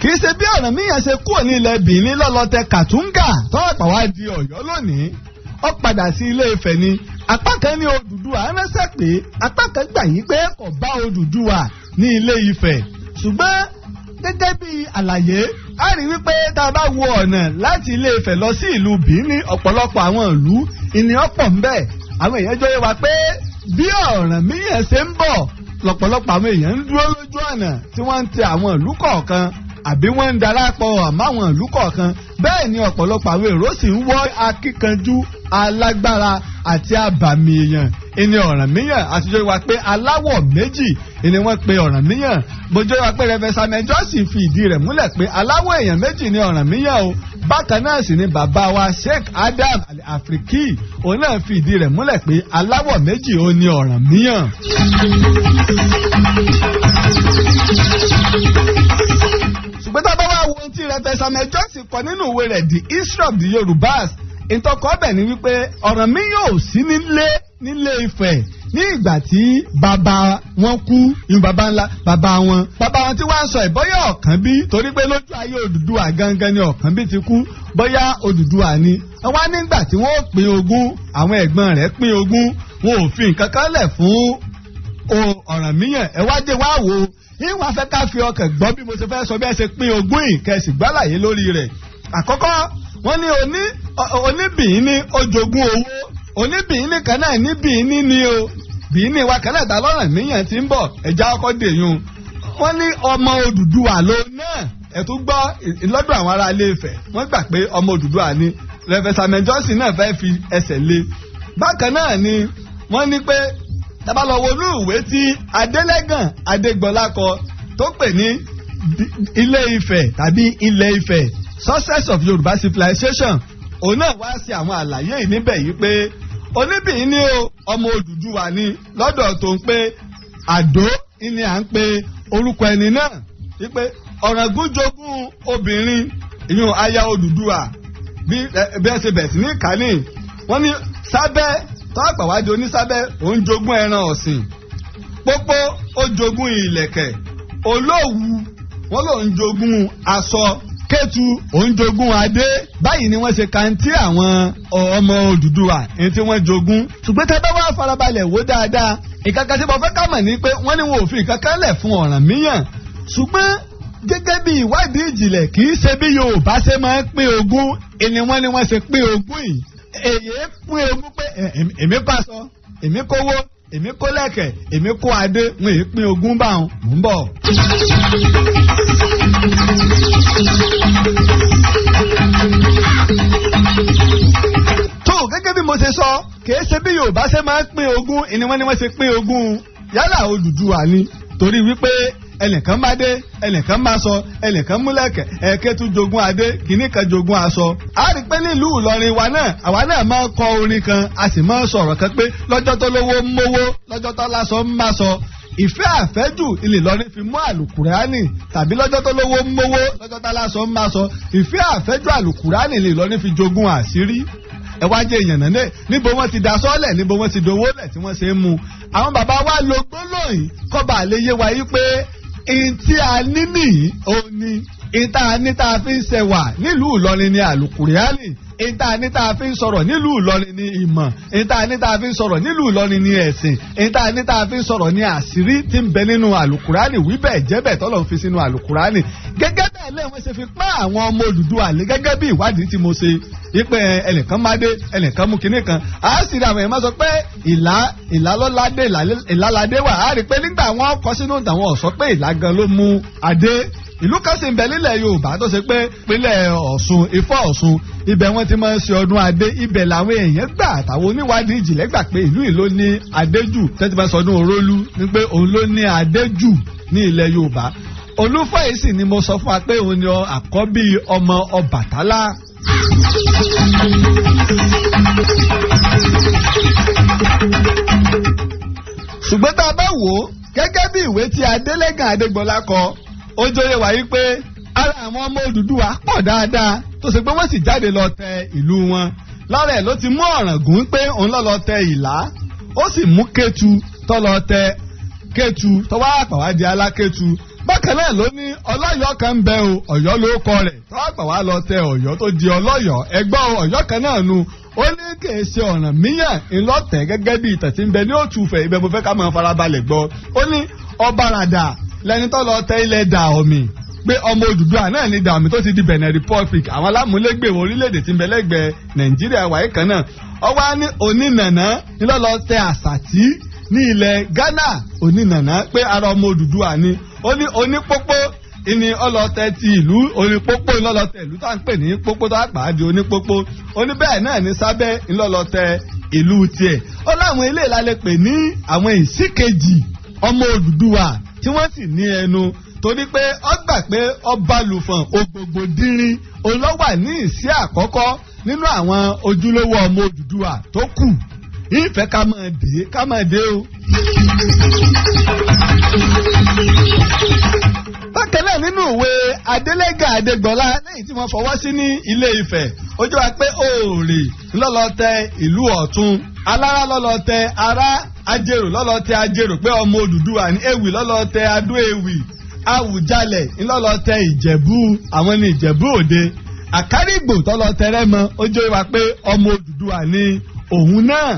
D: Kì í ṣe bí Ọ̀rànmíyàn ṣe kúrò ní ilẹ̀ Bìíní lọ́lọ́tẹ Kàtúngà tọ́wọ́ wá di Ọ̀yọ́ lónìí, ó padà sí Ilé Ifẹ̀ ni. Apá kan ní Odùduwà ránṣẹ́ pé, apá kan gbà yí pé kò bá Odùduwà ní Ilé Ifẹ̀. Ṣùgbọ́n gẹ́gẹ́ bí àlàyé, a rí wípé tá a bá wo ọ̀nà láti Ilé Ifẹ̀ lọ sí ìlú Bìíní, ọ̀pọ̀lọpọ̀ àwọn ìlú ìní ọ̀pọ̀ ń bẹ. Àwọn èèyàn jọ yé wa pé bí Ọ̀rànmíyàn ṣe ń bọ̀ lọ́pọ̀lọpọ̀ àwọn èèyàn ń dúró lójú ọ̀nà tí wọ́n ń tẹ àwọn ìlú kọ̀ọ̀kan àbí wọ́n ń darapọ̀ àmáwọn ìlú kọ̀ọ̀kan. Bẹ́ẹ̀ ni ọ̀pọ̀lọpọ̀ àwọn èrò sì ń wọ́ akíkanjú alágbára àti abàmì èèyàn ìní Ọ̀rànmíyàn. Àtijọ́ wa pé aláwọ̀ méjì ìní wọ́n pe Ọ̀rànmíyàn. Bójú wa pé Reverend Samuel Johnson fi ìdí rẹ̀ múlẹ̀ pé aláwọ̀ èèyàn méjì ni Ọ̀rànmíyàn o. Bákan náà sì ni bàbá wa Sheikh Adam Al-Afriki òun náà fi ìdí rẹ̀ múlẹ̀ pé aláwọ̀ méjì ó ní Ọ̀rànmíyàn. Ṣùgbọ́n tá a bá wá wo ohun tí Reverend Samuel Johnson kọ nínú ìwé rẹ̀ The History of the Yorubas, ìtọ́kọ̀ ọbẹ̀ ni wípé Ọ̀rànmíyàn ò sí nílé nílé Ifẹ̀ ní ìgbà tí bàbá wọn kú, ìyún bàbá ńlá bàbá wọn. Bàbá wọn tí wọ́n ń sọ ìbọ́yá Ọ̀kànbí, torí pé lójú ayé Odùduwà gangan ni Ọ̀kànbí ti kú, bóyá Odùduwà ni. Wọ́n wá nígbà tí wọ́n pín ogún, àwọn ẹ̀gbọ́n rẹ̀ pín ogún, wọn ò fi nǹkan kan lẹ̀ fún Ọ̀rànmíyàn. Ẹ wá dé wá wò ó, ìwà fẹ́ ká fi ọkàn gbọ́ bí mo ṣe fẹ́ sọ bí ẹ ṣe pín ogún yìí, kẹ́ sì gbálàyé lórí rẹ̀. Àkọ́kọ́, wọ́n ní oníbìíní ó jogún owó, oníbìíní kan náà ní bìíní ni o, bìíní wa kan náà ta lọ́rànmíyàn ti ń bọ̀, ẹ̀já ọkọ̀ dèyún. Wọ́n ní ọmọ Odùduwà ló náà, ẹ̀ tún gbọ́ lọ́dọ̀ àwọn ará Ilé Ifẹ̀, wọ́n gbà pé ọmọ Odùduwà ni. Reverend Samuel Johnson náà fẹ́ fi ẹsẹ̀ lé. Bákan náà ni wọ́n ní pé Tá bá lọ wo inú ìwé tí Adélẹ́gàn Adégbọlá kọ tó pè ní Ilé Ifẹ̀ tàbí Ilẹ̀ Ifẹ̀, Success of Yorùbá Civilization, òun náà wá sí àwọn àlàyé yìí níbẹ̀ yìí pé Oníbìyí ní o, ọmọ Odùduwà ni lọ́dọ̀ tó ń pé Àdó ni à ń pe orúkọ ẹni náà, wípé Ọ̀ràngún jogún obìnrin, ìyún aya Odùduwà. Bí ẹ ṣe bẹ̀ sí ní kání, wọ́n ní Sábẹ́ tó àpàwájú onísábẹ́ òun jogún ẹran ọ̀sìn, Pópó ó jogún ìlẹ̀kẹ̀, Olówu wọ́n lòun jogún aṣọ, Kétu òun jogún adé. Báyìí ni wọ́n ṣe kàńtí àwọn ọmọ Odùduwà ẹni tí wọ́n jogún. Ṣùgbọ́n tẹ́ bá wà farabalẹ̀ wò dáadáa, ìkankan tí mo fẹ́ ká mọ̀ ni pé wọ́n ní wọn ò fi ìkankan lẹ̀ fún Ọ̀rànmíyàn. Ṣùgbọ́n gẹ́gẹ́ bí ìwádìí ìjìnlẹ̀, kì í ṣe bí Yorùbá ṣe máa ń pín ogún ẹni wọ́n ní wọ́n ṣe pín ogún yìí. Èyí pín ogún pé èmi pàṣọ, èmi kówó, èmi kó lẹ̀kẹ̀, èmi kó adé, wọn èyí pín ogún báwọn. Mò ń bọ̀. Tó gẹ́gẹ́ bí mo ṣe sọ, kìí ṣe bí Yorùbá ṣe máa ń pín ogún ni wọ́n ní wọ́n ṣe pín ogún yálà Odùduwà ni, torí wípé ẹnìkan bá dé, ẹnìkan bá sọ, ẹnìkan múlẹ̀kẹ̀, ẹ̀ẹ́kẹ́ tún jogún adé, kìíní kan jogún aṣọ. A rí pé nílùú Ìlọrin wa náà, àwa náà máa ń kọ orin kan, a sì máa ń sọ̀rọ̀ kan pé lọ́jọ́ tó lówó ń mówó, lọ́jọ́ tó láṣọ ń má sọ. Ìfẹ́ àfẹ́jù ilé Ìlọrin fi mú àlùkùránì, tàbí lọ́jọ́ tó lówó ń mówó, lọ́jọ́ tó láṣọ ń má sọ. Ìfẹ́ àfẹ́jù àlùkùránì ilé Ìlọrin fi jogún àṣírí. Ẹ wá jẹ èèyàn náà, níbo wọ́n ti da sọ́ọ̀lẹ̀, níbo wọ́n ti dowó lẹ̀ tí wọ́n ṣe ń mu. Àwọn bàbá wa lo gbólóyìn kọ́ba lè yé wa yí pé ihun tí a ní nìyí, òun ni ihun tá a ní tá a fi ń ṣẹwà nílùú Ìlọrin ní àlùkùránì, ihun tá a ní tá a fi ń sọ̀rọ̀ nílùú Ìlọrin ní ìmọ̀, ihun tá a ní tá a fi ń sọ̀rọ̀ nílùú Ìlọrin ní ẹ̀sìn, ihun tá a ní tá a fi ń sọ̀rọ̀ ní àṣírí tí ń bẹ nínú àlùkùránì, wíbẹ̀ jẹ́bẹ̀ tọ́lọ̀ ń fi sínú àlùkùránì. Gẹ́gẹ́ bẹ́ẹ̀ lẹ́yìn wọ́n ṣe fi pọ́n àwọn ọmọ Odùduwà lé, gẹ́gẹ́ bí ìwádìí tí mo ṣe ipe ẹnìkan má dé, ẹnìkan mú kinní kan, a sì rí àwọn èèyàn máa sọ pé ìlà ìlàlọ́ládé, ìlàládé wà. Á rí i pé nígbà wọn kọ sínú tàwọn ọ̀sọ́ pé ìlà gan ló mú adé. Ìlú kan sì ń bẹ nílẹ̀ Yorùbá tó ṣe pé ìpínlẹ̀ Ọ̀ṣun, Ifọ̀ Ọ̀ṣun, ibẹ̀ wọ́n ti máa ń ṣe ọdún adé. Ibẹ̀ làwọn èèyàn gbà àtàwọn oníwádìí ìjìnlẹ̀ gbà pé ìlú yìí ló ní adé jù, tẹ́tí bá sọdún Orólú ní pé òun ló ní adé jù ní ilẹ̀ Yorùbá. Olúfọ̀yì sì ni mo sọ fún wa pé òun ni àkọ́bí ọmọ Ọbàtálá. Ṣùgbọ́n tá a bá wò ó gẹ́gẹ́ bí ìwé tí Adélẹ́gàn Adégbọlá kọ, ó jóye wá yí pé ara àwọn ọmọ Odùduwà pọ̀ dáadáa tó ṣe pé wọ́n sì jáde lọ tẹ ìlú wọn. Lára ẹ̀ ló ti mú Ọ̀ràngún pé òun lọ lọ tẹ Ìlá, ó sì mú Kétu tó lọ tẹ Kétu tó wá àpàwádìí Alákétu. Bákan náà ló ní Ọlọ́yọ̀ kan ń bẹ o, Ọ̀yọ́ ló kọ rẹ̀, tó àgbà wá lọ tẹ Ọ̀yọ́ tó di Ọlọ́yọ̀. Ẹgbọ́n Ọ̀yọ́ kan náà nu. Ó ní kìí ṣe Ọ̀rànmíyàn ńlọtẹ̀ gẹ́gẹ́ bí ìtàn tí ń bẹ ní Òtúfẹ̀. Ibẹ̀ mo fẹ́ ká máa farabalẹ̀ gbọ́. Ó ní Ọbaradà lẹni tó lọ tẹ ilẹ̀ Dàọ̀mì, pé ọmọ Odùduwà náà ní Dàọ̀mì tó ti di Benin Republic, àwọn alámúlégbè orílẹ̀-èdè tí ń bẹ lẹ́gbẹ̀ẹ́ Nàìjíríà wáyé kan náà. Ọwọ́ á ní Onínàná ńlọ́lọ́ tẹ Àsàtì ní ilẹ̀ Ghana, Onínàná pé ara ọmọ Odùduwà ni. Ó ní Onípópó ìní ọlọtẹ ti ìlú Onípópó, ńlọlọtẹ ìlú tá à ń pè ní Pópó tó àpá di Onípópó. Ó ní bẹ́ẹ̀ náà ní Sábẹ́ ńlọlọtẹ ìlú tiẹ̀. Ó láwọn ilé ìlàlẹ̀ pè ní àwọn ìsíkejì ọmọ Odùduwà tí wọ́n sì ní ẹnu, torí pé ó gbà pé Ọbalùfọ̀n Ògbògbòdìrín olówà ní ìsí àkọ́kọ́ nínú àwọn ojúlówó ọmọ Odùduwà tó kù. Ìfẹ́ ká máa dé, ká máa dé o. Bákan náà nínú ìwé Adélẹ́gàn Adégbọlá lẹ́yìn tí wọ́n fọwọ́ sí ní Ilé Ifẹ̀, ó jẹ́ wa pé Òòrè ńlọ́lọ́ tẹ ìlú Ọ̀tún, Alára lọ́lọ́ tẹ Ará, Ajérò lọ́lọ́ tẹ Ajérò pé ọmọ Odùduwà ní, Ewì lọ́lọ́ tẹ Adó Ewì, Àwùjalẹ̀ ńlọ́lọ́ tẹ Ìjẹ̀bú, àwọn ní Ìjẹ̀bú Òde, Àkárìgbò tọ́lọ́ tẹ Rẹ́mọ, ó jẹ́ wa pé ọmọ Odùduwà ní òun náà.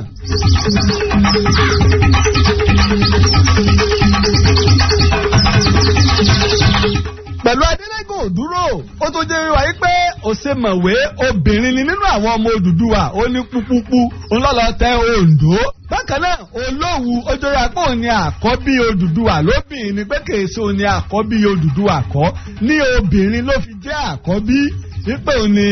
D: Pẹ̀lú Adélẹ́gàn òdúró, ó tó jẹ́ wíwá yí pé òṣèmọ̀wé obìnrin ni nínú àwọn ọmọ Odùduwà, ó ní púpúpú ńlọ́lọ́ tẹ Oǹdó. Bákan náà Olówu ojúra pé òun ni àkọ́bí Odùduwà lóbìnrin ni, pé kèé òun ni àkọ́bí Odùduwà kọ́ ní obìnrin ló fi jẹ́ àkọ́bí, wípé òun ni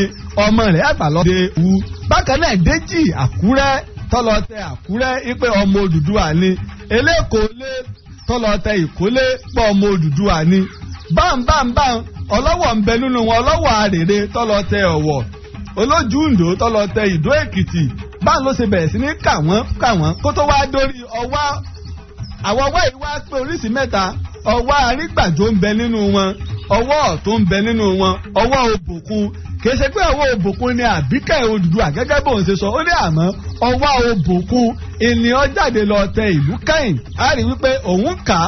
D: ọmọ rẹ̀ àgbà lọ́dẹ wu. Bákan náà Déjì Àkúrẹ́ tọ́lọ tẹ Àkúrẹ́, wípé ọmọ Odùduwà ni. Elékòólé tọ́lọ tẹ Ìkólé pọ̀ ọmọ Odùduwà ni. Bámbámbám ọlọ́wọ̀ ń bẹ nínú wọn, ọlọ́wọ̀ àrèrè tọ́lọ tẹ Ọ̀wọ̀, Olójúndó tọ́lọ tẹ Ìdó Èkìtì. Báwọn ló ṣe bẹ̀rẹ̀ sí ní kà wọ́n kà wọ́n kó tó wá dórí Ọwá. Àwọn ọwá yìí wá pé oríṣi mẹ́ta. Ọwá Arígbàjò ń bẹ nínú wọn, ọwọ́ ọ̀tún ń bẹ nínú wọn, ọwọ́ Òbòkun. Kì í ṣe pé ọwọ́ Òbòkun ni Àbíkẹ́ Odùduwà gẹ́gẹ́ bóun ṣe sọ ó ní, àmọ́ ọwọ́ Òbòkun ènìyàn jáde lọ tẹ ìlú kẹ́yìn. Á rí wípé òun kà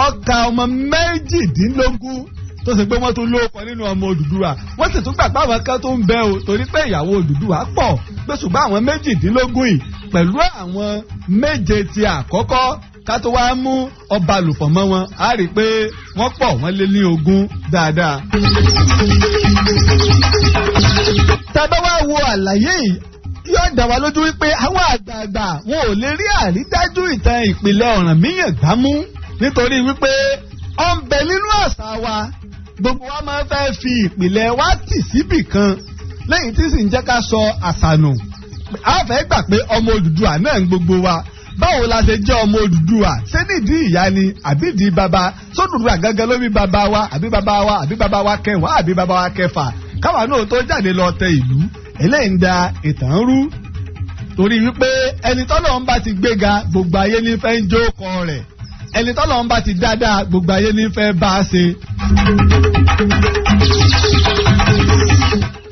D: ọkà ọmọ 18 tó ṣe pé wọ́n tún lóko nínú ọmọ Odùduwà. Wọ́n sì tún gbà pé àwọn kan tó ń bẹ o, torí pé ìyàwó Odùduwà pọ̀ pé, ṣùgbọ́n àwọn 18 yìí pẹ̀lú àwọn 7 ti àkọ́kọ́ ká tó wá mú ọba lùfọ̀ mọ́ wọn, á rí i pé wọ́n pọ̀, wọ́n lé ní 20 dáadáa. Tàbá wá wo àlàyé yìí, yóò dá wa lójú wípé àwọn àgbààgbà wọn ò lè rí àrídájú ìtàn ìpìlẹ̀ Ọ̀rànmíyàn gbámú, nítorí wípé ó ń bẹ nínú àṣà wa, gbogbo wa máa ń fẹ́ fi ìpìlẹ̀ wa tì síbì kan lẹ́yìn tí sì ń jẹ́ ká sọ àṣà nù. A fẹ́ gbà pé ọmọ Odùduwà náà ń gbogbo wa. Báwo la ṣe jẹ́ ọmọ Odùduwà? Ṣé nídìí ìyá ni àbí ìdí bàbá? Sódùduwà gángan ló bí bàbá wa, àbí bàbá wa, àbí bàbá wa kẹwàá, àbí bàbá wa kẹfà, káwa náà tó jáde lọ tẹ ìlú? Eléyìí ń da ìtàn rú, torí wípé ẹni tọ́lọ́run bá ti gbéga, gbogbo ayé ní fẹ́ ń jókòó rẹ̀. Ẹni tọ́lọ́run bá ti dáadáa, gbogbo ayé ní fẹ́ bá a ṣe.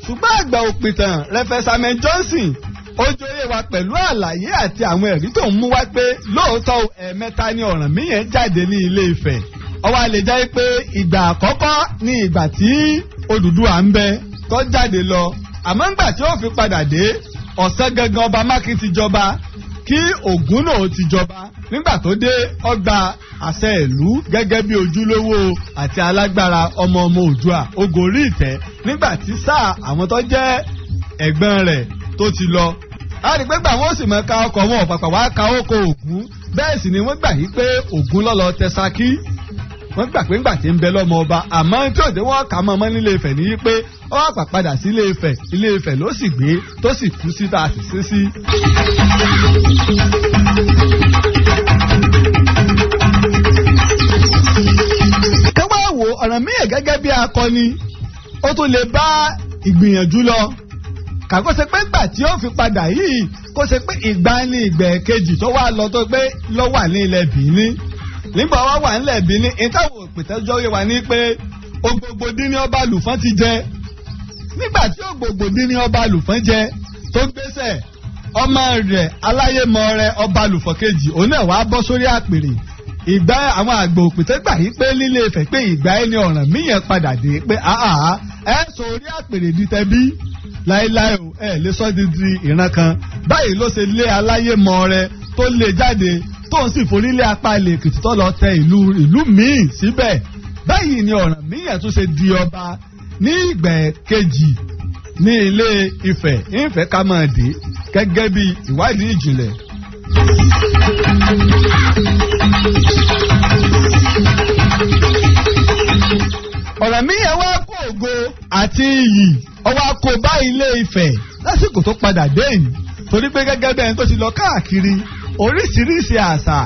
D: Ṣùgbọ́n àgbà òpìtàn Rẹfẹsàmẹ Johnson ó jóyè wa pẹ̀lú àlàyé àti àwọn ẹ̀rí tó ń mú wá pé lóòótọ́, ẹ̀ẹ̀mẹ́ta ni Ọ̀rànmíyàn jáde ní Ilé Ifẹ̀. Ó wá lè jẹ́ pé ìgbà àkọ́kọ́ ní ìgbà tí Odùduwà ń bẹ tó jáde lọ, àmọ́ ńgbà tí ó fi padà dé, ọ̀sán gangan ọba Mákin ti jọba kí Ògún náà ti jọba. Nígbà tó dé, ọgbà àṣẹ ìlú gẹ́gẹ́ bí ojúlówó àti alágbára ọmọ ọmọ Oòduà, ogorí ìtẹ́ nígbà tí sáà àwọn tó jẹ́ ẹ̀gbọ́n rẹ̀ tó ti lọ. A rí pé gbà wọ́n sì mọ̀ ká ọkọ̀ wọn ọ̀pàpà wá ka oko Ògún. Bẹ́ẹ̀ sì ni wọ́n gbà yí pé Ògún lọ́lọ́ tẹ Ṣakí. Wọ́n gbà pé ńgbà tí ń bẹ lọ́mọ ọba, àmọ́ tí òde wọn kà mọ́ ọmọ nílé Ifẹ̀ ní yí pé ó wà padà sí Ilé Ifẹ̀. Ilé Ifẹ̀ ló sì gbé tó sì kú sí tá a sì sí sí. Káwá wo Ọ̀rànmíyàn gẹ́gẹ́ bí akọni, ó tún lè bá ìgbìyànjú lọ kàkó ṣe pé gbà tí ó fi padà yìí, kó ṣe pé ìgbà ní ìgbẹ́ kejì tó wá lọ, tó pé ló wà ní ilẹ̀ Bìíní. Nígbà wá wà nílẹ̀ Bìíní, ìtàwọn òpìtẹ́jọ́ yé wa ní pé Ògbògbòdì ní ọba Lùfọ́n ti jẹ. Nígbà tí Ògbògbòdì ní ọba Lùfọ́n jẹ tó gbéṣẹ̀, ọmọ rẹ̀ aláyémọ rẹ̀, ọba Lùfọ́n kejì, òun náà wàá bọ́ sórí àpèrè. Ìgbà àwọn àgbà òpìtẹ́ gbà yí pé nílé Ifẹ̀ pé ìgbà ẹni Ọ̀rànmíyàn padà dé pé àhà, ẹ sọ orí àpèrè di tẹbí láéláé o, ẹ lè sọ di di ìran kan. Báyìí ló ṣe lé aláyémọ rẹ̀ tó lè jáde, tó ń sì forí lé apá ilẹ̀ Èkìtì tó lọ tẹ ìlú ìlú míì síbẹ̀. Báyìí ni Ọ̀rànmíyàn tún ṣe di ọba ní ìgbà kejì ní Ilé Ifẹ̀. Ìfẹ́ ká máa dé gẹ́gẹ́ bí ìwádìí ìjìnlẹ̀. Ọ̀rànmíyàn wá kó ògo àti iyì, ọwọ́ kó bá Ilé Ifẹ̀ lásìkò tó padà dé yìí, torí pé gẹ́gẹ́ bí ẹni tó ti lọ káàkiri oríṣiríṣi àṣà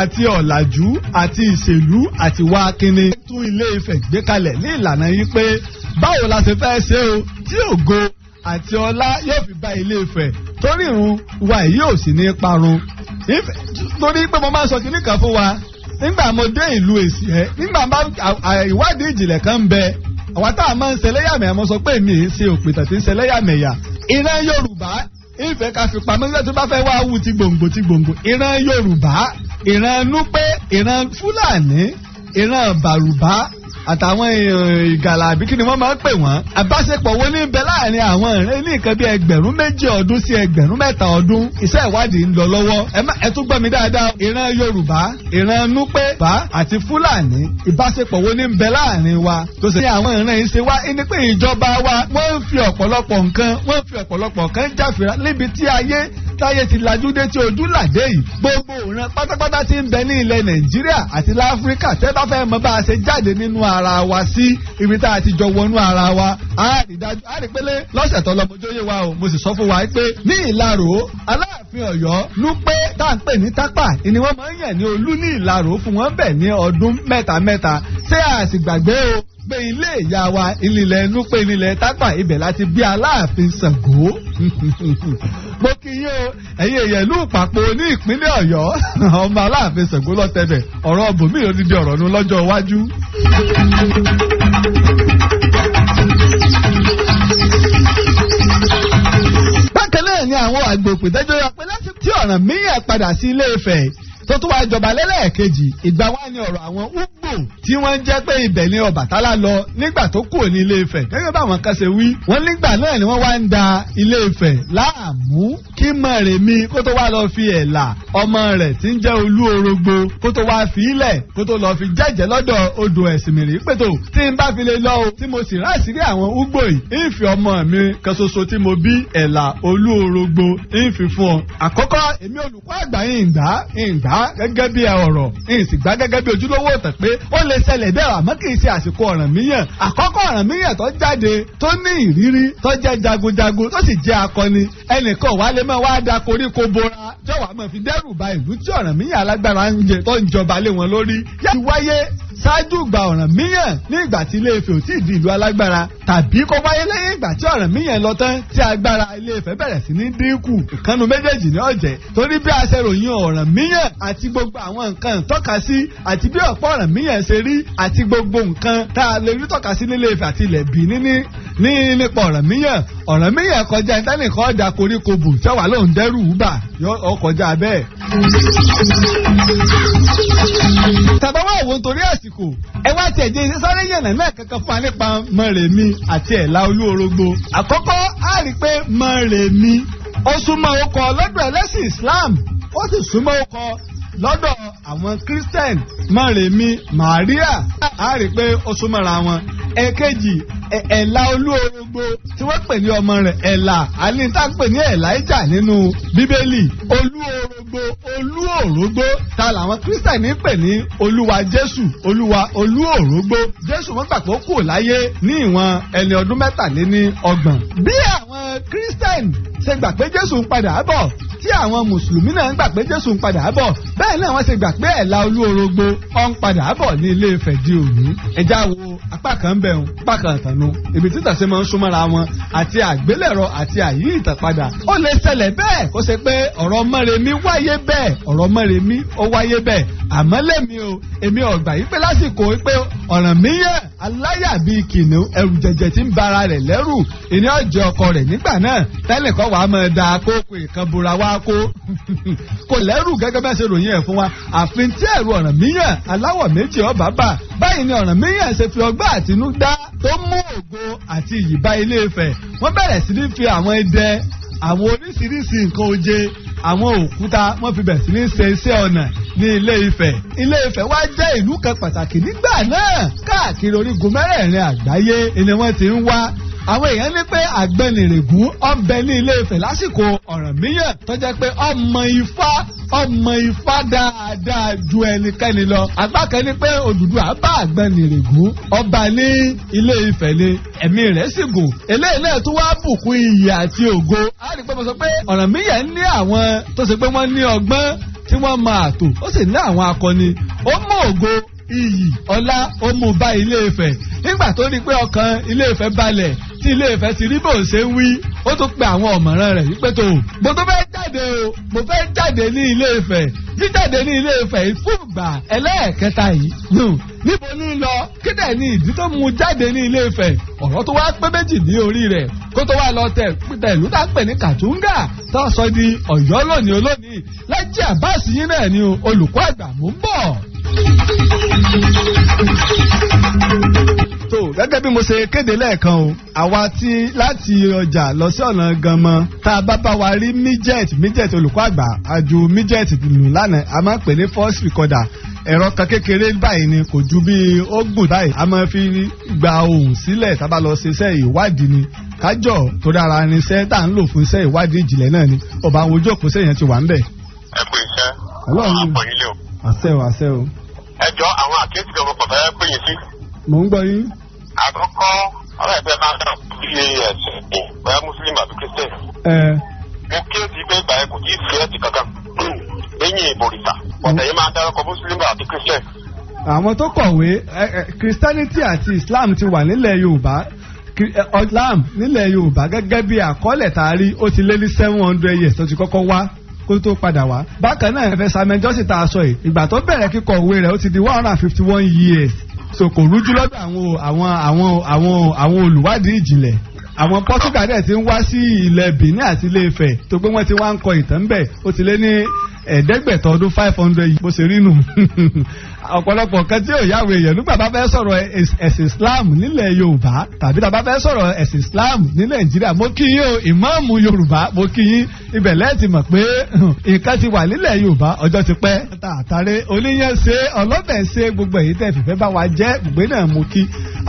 D: àti ọ̀làjú àti ìṣèlú àti wá kínní tún Ilé Ifẹ̀ gbé kalẹ̀ ní ìlànà yìí pé báwo la ṣe fẹ́ ṣe o tí ògo àti ọlá yóò fi bá Ilé Ifẹ̀, torí ìrun wa yìí ò sì ní parun. Torí pé mo máa ń sọ kinní kan fún wa nígbà mo dé ìlú èsì ẹ, nígbà bá ìwádìí ìjìnlẹ̀ kan ń bẹ, àwa tá a máa ń ṣẹlẹ́yàmẹ̀yà, mo sọ pé èmi èé ṣe òpìtàn tí ń ṣẹlẹ́yàmẹ̀yà. Ìran Yorùbá, ìfẹ́ ká fi pamọ́ nígbà tó bá fẹ́ wá wù ti gbòǹgbò ti gbòǹgbò. Ìran Yorùbá, ìran Núpé, ìran Fúlàní, ìran Bàrùbá àtàwọn Ìgàlà, àbí kí ni wọ́n máa ń pè wọ́n. Àbáṣepọ̀ wo ní bẹ láàrin àwọn ìrìn ní nǹkan bíi 2000 ọdún sí 3000 ọdún? Iṣẹ́ ìwádìí ń lọ lọ́wọ́. Ẹ tún gbọ́ mi dáadáa. Ìran Yorùbá, ìran Núpé bá àti Fúlàní, ìbáṣepọ̀ wo ní bẹ láàrin wa tó ṣe ní àwọn ìran yìí ṣe wá ní pé ìjọba wa wọ́n ń fi ọ̀pọ̀lọpọ̀ nǹkan, wọ́n ń fi ọ̀pọ̀lọpọ̀ nǹkan jáfira níbi tí ayé táyé ti lajú dé tí ojú làdé yìí, gbogbo òran pátápátá tí ń bẹ ní ilẹ̀ Nàìjíríà àti láfíríkà, tẹ́ bá fẹ́ mọ bá a ṣe jáde nínú ara wa sí ibi tá a ti jọ wọnú ara wa, a rí dájú, a rí pélé lọ́sẹ̀ tó lọ́mọdé yé wa o. Mo sì sọ fún wa pé ní Ìlaró, Aláàfin Ọ̀yọ́ Núpé tá à ń pè ní Tápà ni wọ́n máa ń yàn ní olú ní Ìlaró fún wọn bẹ̀ ní ọdún mẹ́ta mẹ́ta. Ṣé a sì gbàgbé o pé ilé ìyá wa ilẹ̀ Núpé ilẹ̀ Tápà, ibẹ̀ láti bí Aláàfin Ṣàngó? Mo kí yín o, ẹ̀yin èèyàn ìlú Ìpàpọ̀ ní ìpínlẹ̀ Ọ̀yọ́. Ọmọ Aláàfin Ṣàngó lọ́tẹ̀bẹ̀ ọ̀rọ̀ bòmí odidi ọ̀rọ̀ nu lọ́jọ́ iwájú. Bákan náà ni àwọn àgbò òpìtẹ́jọ́ yọ pé lásìkò tí Ọ̀rànmíyàn padà sí Ilé Ifẹ̀ tó tún wáá jọba lẹ́lẹ́ẹ̀kejì, ìgbà wá ní ọ̀rọ̀ àwọn Ugbo tí wọ́n jẹ́ pé ibẹ̀ ni Ọbàtálá lọ nígbà tó kúrò ní Ilé Ifẹ̀. Gẹ́gẹ́ báwọn kan ṣe wí, wọ́n nígbà náà ni wọ́n wá ń da Ilé Ifẹ̀ láàmú kí Mọ̀rẹ̀mí kó tó wá lọ fi Ẹ̀là ọmọ rẹ̀ tí ń jẹ́ Olú Orogbo kó tó wá fi ilẹ̀ kó tó lọ fi jẹ́jẹ́ lọ́dọ̀ odò Ẹ̀sìnmìrì pètò tí n bá fi lè lọ o, tí mo sì ráṣìírí àwọn Ugbo yìí, ìfì ọmọ mi kan ṣoṣo tí mo bí, Ẹ̀là Olú Orogbo, ìfì fún ọ. Àkọ́kọ́, èmi olùkọ́ àgbà yìí ń gbà ń gbà gẹ́gẹ́ bí ọ̀rọ̀, ń sì gbà gẹ́gẹ́ bí ojúlówó ìtàn pé ó lè ṣẹlẹ̀ bẹ́ẹ̀, àmọ́ kì í ṣe àsìkò Ọ̀rànmíyàn. Àkọ́kọ́ Ọ̀rànmíyàn tó jáde, tó ní ìrírí, tó jẹ́ jagunjagun, tó sì jẹ́ akọni, ẹnìkan wà lè máa wá da koríko bora tí wàá máa fi dẹ́rù ba ìlú tí Ọ̀rànmíyàn alágbára ń jẹ tó ń jọba lé wọn lórí. Yá ti wáyé ṣáájú ìgbà Ọ̀rànmíyàn ní ìgbà tí Ilé Ifẹ̀ ò tí ì di ìlú alágbára, tàbí kó wáyé lẹ́yìn ìgbà tí Ọ̀rànmíyàn lọ tán tí agbára Ilé Ifẹ̀ bẹ̀rẹ̀ sí ní dínkù. Ìkànnù méjèèjì ní ọ̀jẹ̀, torí bí a ṣe ròyìn Ọ̀rànmíyàn àti gbogbo àwọn nǹkan tọ́ka sí, àti bí ọ̀pọ̀ Ọ̀rànmíyàn ṣe rí, àti gbogbo nǹkan tá a lè rí tọ́ka sí nílé Ifẹ̀ àti ilẹ̀ Bìíní ní nípa Ọ̀rànmíyàn. Ọ̀rànmíyàn kọjá ìtánìkan ọ̀dà koríko bù tí wàá lóun dẹ́rù bà ọ kọjá bẹ́ẹ̀. Tàbá wà wò nítorí àsìkò, ẹ wá tiẹ̀ jẹ́ sáré yànnà náà kankan fún wa nípa Mọ̀rẹ̀mí àti Ẹ̀là Olú Orogbo. Àkọ́kọ́, á rí i pé Mọ̀rẹ̀mí ó súnmọ́ ọkọ̀ lọ́dọ̀ ẹlẹ́sìn Islam, ó sì súnmọ́ ọkọ̀ lọ́dọ̀ àwọn Christian. Mọ̀rẹ̀mí Maria, á rí i pé ó súnmọ́ra wọn. Ẹ̀kejì, Ẹ̀là Olú Orogbo tí wọ́n pè ní ọmọ rẹ̀ Ẹ̀là àní tá a pè ní Ẹ̀láíjà nínú Bíbélì. Olú Orogbo, Olú Òrógbó ta làwọn Kírísítẹ̀nì pè ní Olúwa Jésù, Olúwa Olú Òrógbó Jésù. Wọ́n gbà pé ó kù láyé ní ìwọ̀n ẹni ọdún 33. Bí àwọn Kírísítẹ̀nì ṣe gbà pé Jésù ń padà bọ̀, tí àwọn Mùsùlùmí náà ń gbà pé Jésù ń padà bọ̀, bẹ́ẹ̀ náà wọ́n ṣe gbà pé Ẹ̀là Olú Orogbo ó ń padà bọ̀ ní Ilé Ifẹ̀ di òní. Ẹja wo apá kan ń bẹ̀rùn apá kan tànú ibi títà ṣe máa ń súnmọ́ra wọn àti àgbélẹ̀rọ àti àyí ìtàpadà. Ó lè ṣẹlẹ̀ bẹ́ẹ̀ kó ṣe pé ọ̀rọ̀ Mọ́remí wáyé bẹ́ẹ̀, ọ̀rọ̀ Mọ́remí ó wáyé bẹ́ẹ̀, àmọ́ lẹ́mi o, èmi ọ̀gbà yìí pé lásìkò pé Ọ̀rànmíyàn aláyà bíi kìnìún ẹrù jẹjẹ tí ń bara rẹ̀ lẹ́rù ìní ọ̀jẹ̀ ọkọ rẹ̀ nígbà náà tẹ́nìkan wàá máa da kókò ìkan bora wá kó kò lẹ́rù gẹ́gẹ́ bá ṣe ròyìn ẹ̀ fún wa. Àfin tí ẹ̀rù Ọ̀rànmíyàn aláwọ̀ méjì ọba bà báyìí ni Ọ̀rànmíyàn ṣe fi ọgbọ́n àtinúdá tó mú ògo àti iyì bá Ilé Ifẹ̀. Wọ́n bẹ̀rẹ̀ sí ní fi àwọn idẹ, àwọn oríṣiríṣi nǹkan oje, àwọn òkúta, wọ́n fi bẹ̀rẹ̀ sí ní ṣe iṣẹ́ ọnà ní Ilé Ifẹ̀. Ilé Ifẹ̀ wá jẹ́ ìlú kan pàtàkì nígbà náà káàkiri orígun mẹ́rẹ̀ẹ̀rin àgbáyé ni wọ́n ti ń wá. Àwọn èèyàn ní pé Àgbẹnnìrègún ọbẹ̀ ní Ilé Ifẹ̀ lásìkò Ọ̀rànmíyàn tó jẹ́ pé ọmọ Ifá, ọmọ Ifá dáadáa ju ẹnikẹ́ni lọ. Apá kan ní pé Odùduwà bá Àgbẹnnìrègún ọba ní Ilé Ifẹ̀ ni ẹ̀mí rẹ̀ sì gùn. Eléyìí náà tó wá bùkún iyì àti ògo. A rí i pé mo sọ pé Ọ̀rànmíyàn ní àwọn tó ṣe pé wọ́n ní ọgbọ́n tí wọ́n máa tò, ó sì ní àwọn akọni. Ó mú ògo, iyì, ọlá, ó mú bá Ilé Ifẹ̀. Nígbà tó rí i pé ọkàn Ilé Ifẹ̀ balẹ̀, tí Ilé Ifẹ̀ ti rí bó ṣe ń wí, ó tún pe àwọn ọ̀mọ̀ràn rẹ̀ wípé tó, mo tó fẹ́ jáde o, mo fẹ́ jáde ní Ilé Ifẹ̀. Jíjáde ní Ilé Ifẹ̀ fún ìgbà ẹlẹ́ẹ̀kẹta yìí nù, níbo ní lọ? Kí dẹ̀ ní ìdí tó mú jáde ní Ilé Ifẹ̀? Ọ̀rọ̀ tó wá pé méjì ní orí rẹ̀ kó tó wá lọ tẹ̀ ìlú tá ń pè ní Kàtúngà tó sọ di Ọ̀yọ́ lónìí olónìí. Lájí Àbáàsì yín náà ni olùkọ́ àgbà, mò ń bọ̀. Tó gẹ́gẹ́ bí mo ṣe kéde lẹ́ẹ̀kan o, àwa tí láti ọjà lọ sí ọ̀nà Ganmọ, tá a bá bá wa rí midget, midget, olùkọ́ àgbà àjò midget lù lánàá, a máa ń pè ní first recorder. Ẹ̀rọ kan kékeré báyìí ni, kò ju bí ó gùn báyìí. A máa fi gba ohùn sílẹ̀ tá a bá lọ ṣe iṣẹ́ ìwádìí ni. Kájọ torí ara irinṣẹ́ tá à ń lò fún iṣẹ́ ìwádìí ìjìnlẹ̀ náà ni. Ọba àwọn ojú òpó sẹ́yìn ti wà ń bẹ̀.
E: Ẹ kú iṣẹ́.
D: Ọlọ́run.
E: Àpọ̀ yín lé o.
D: Àṣẹ o, àṣẹ o.
E: Ẹ jọ, àwọn àkíyèsí kan mo kàn fẹ́ pè yín sí.
D: Mò ń gbọ́ yín.
E: Àkọ́kọ́, ọ̀rọ̀ ẹ̀fẹ́ máa ń dà bí ẹ̀sìn bóyá Mùsùlùmí àbí Christian.
D: Ẹ
E: Mo kíyèsí pé ìgbà yẹn kò tí ì sí ẹ̀sìn kankan lẹ́yìn ìbòrìṣà. Ọ̀tẹ̀ yìí máa ń dárúkọ Mùsùlùmí àti Christian.
D: Àwọn tó kọ̀wé, Christianity àti Islam ti wà nílẹ̀ Yorùbá. Islam nílẹ̀ Yorùbá, gẹ́gẹ́ bí àkọọ́lẹ̀ tá a rí, ó ti lé ní 700 years tó ti kọ́kọ́ wá kó tó padà wá. Bákan náà, ẹ̀fẹ̀ Samuel Johnson tá a sọ yìí, ìgbà tó bẹ̀rẹ̀ kíkọ òwe rẹ̀, ó ti di 151 years, so kò rújú lọ́dọ̀ àwọn olùwádìí ìjìnlẹ̀. Àwọn Portugal dẹ̀ ti ń wá sí ilẹ̀ Benin àti Ilé Ifẹ̀ tó pé wọ́n ti wá ń kọ ìtàn bẹ̀, ó ti lé ní 500 ọdún, 500. Bó ṣe rí nù. Ọ̀pọ̀lọpọ̀ kan tí ò yáwó èèyàn nígbà bá fẹ́ sọ̀rọ̀ ẹ̀sìn Islam nílẹ̀ Yorùbá tàbí tá a bá fẹ́ sọ̀rọ̀ ẹ̀sìn Islam ní Nàìjíríà, mo kí yín o, ìmáàmù Yorùbá, mo kí yín. Ibẹ̀ lẹ́ẹ̀tì mọ̀ pé nǹkan ti wà nílẹ̀ Yorùbá, ọjọ́ ti pẹ́. Àtàrẹ oníyẹn ṣe, ọlọ́bẹ̀ ṣe, gbogbo èyí tẹ́ fìfẹ́ bá wa jẹ́ gbogbo náà, mo kí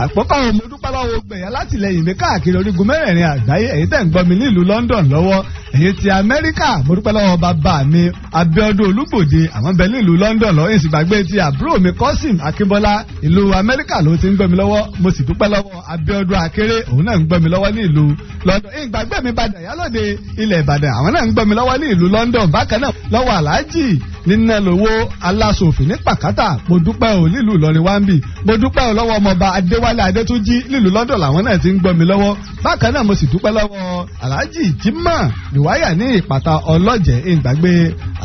D: àpọ́kọ́ àwọn. Mo dúpẹ́ lọ́wọ́ gbẹ̀yà látìlẹ́yìn mi káàkiri orígun mẹ́rẹ̀ẹ̀rin àgbáyé. Èyí tẹ́ ń gbọ́ mi nílùú London lọ́wọ́, èyí ti Amẹ́ríkà, mo dúpẹ́ lọ́wọ́ bàbá mi Abíọ́dún Olúgbòde, àwọn bẹ nílùú London lọ́wọ́. Èyí sì gbàgbé ti àbúrò mi Kọ́sìm Akínbọ́lá, ìlú Amẹ́ríkà ló ti ń gbọ́ mi lọ́wọ́. Mo sì dúpẹ́ lọ́wọ́ Abíọ́dún Akéré, òun náà ń gbọ́ mi lọ́wọ́ ní ìlú London. Èyí gbàgbé mi Ìbàdàn yálòde ilẹ̀ Ìbàdàn, àwọn náà ń gbọ́ mi lọ́wọ́ ní ìlú London. Bákan náà, lọ́wọ́ Aláàjì nínú lówó aláṣòfin ní Pàkátà, mo dúpẹ́ ò, nílùú Ìlọrin wáńbì. Mo dúpẹ́ ò lọ́wọ́ ọmọọba Adéwálé Adétúnjì, nílùú London làwọn náà ti ń gbọ́ mi lọ́wọ́. Bákan náà, mo sì dúpẹ́ lọ́wọ́ Alhaji Jimoh Riwaya ní Ìpàtà Ọlọ́jẹ̀. Ìgbàgbé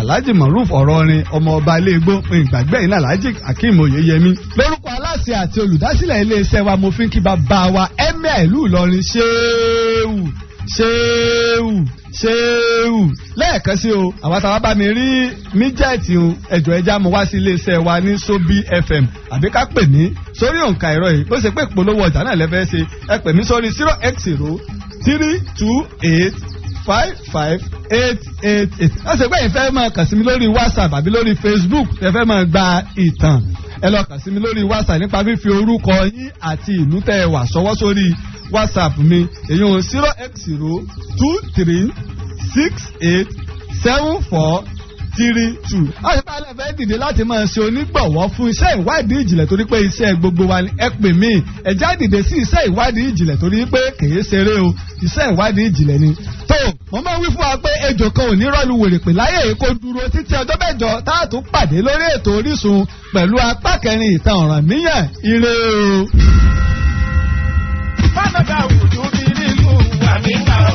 D: Alhaji Moruf Ọ̀rọ̀rin, ọmọ ọba Iléegbó, ìgbàgbé iná Alhaji Akeem Oyeyemi. Lórúkọ aláṣẹ àti olùdásílẹ̀ iléeṣẹ́ wa, mo fi ń kí bàbá wa Emir ìlú Ìlọrin, ṣéwù ṣéwù ṣéwù lẹ́ẹ̀kan sí o. Àwọn táwa bá mi rí míjẹ́ẹ̀tì o, ẹ̀jọ̀ ẹja mo wá sí iléeṣẹ́ wa ní Sobi FM, àbí ká pè mí sórí òǹkà ẹ̀rọ yìí. Bó ṣe pé ìpolówó ọjà náà lẹ́fẹ̀ẹ́ ṣe, ẹ pè mí sórí 0x0328 55888. Wọ́n ṣe pé ìfẹ́ máa kàn sí mi lórí WhatsApp àbí lórí Facebook, ẹ fẹ́ máa gba ìtàn, ẹ lọ kàn sí mi lórí WhatsApp nípa fífi orúkọ yín àti ìlú tẹ́ ẹ wà ṣọwọ́ sórí WhatsApp mi, èyí ò 0x023687432. Àti bá alẹ́ fẹ́ dìde láti máa ṣe onígbọ̀wọ́ fún iṣẹ́ ìwádìí ìjìnlẹ̀, torí pé iṣẹ́ gbogbo wa ni, ẹ pè mí. Ẹ já dìde sí iṣẹ́ ìwádìí ìjìnlẹ̀, torí pé kìí ṣeré o, iṣẹ́ ìwádìí ìjìnlẹ̀ ni. Tó mo máa ń wí fún wa pé ejò kan ò ní rọ́ọ̀lù wèrè pè láyé kó dúró títí ọjọ́ mẹ́jọ tá a tún pàdé lórí ètò Orísun pẹ̀lú apá kẹrin ìtàn Ọ̀rànmíyàn. Ire o.
F: Fánàdà òjò bí nínú àmì náà.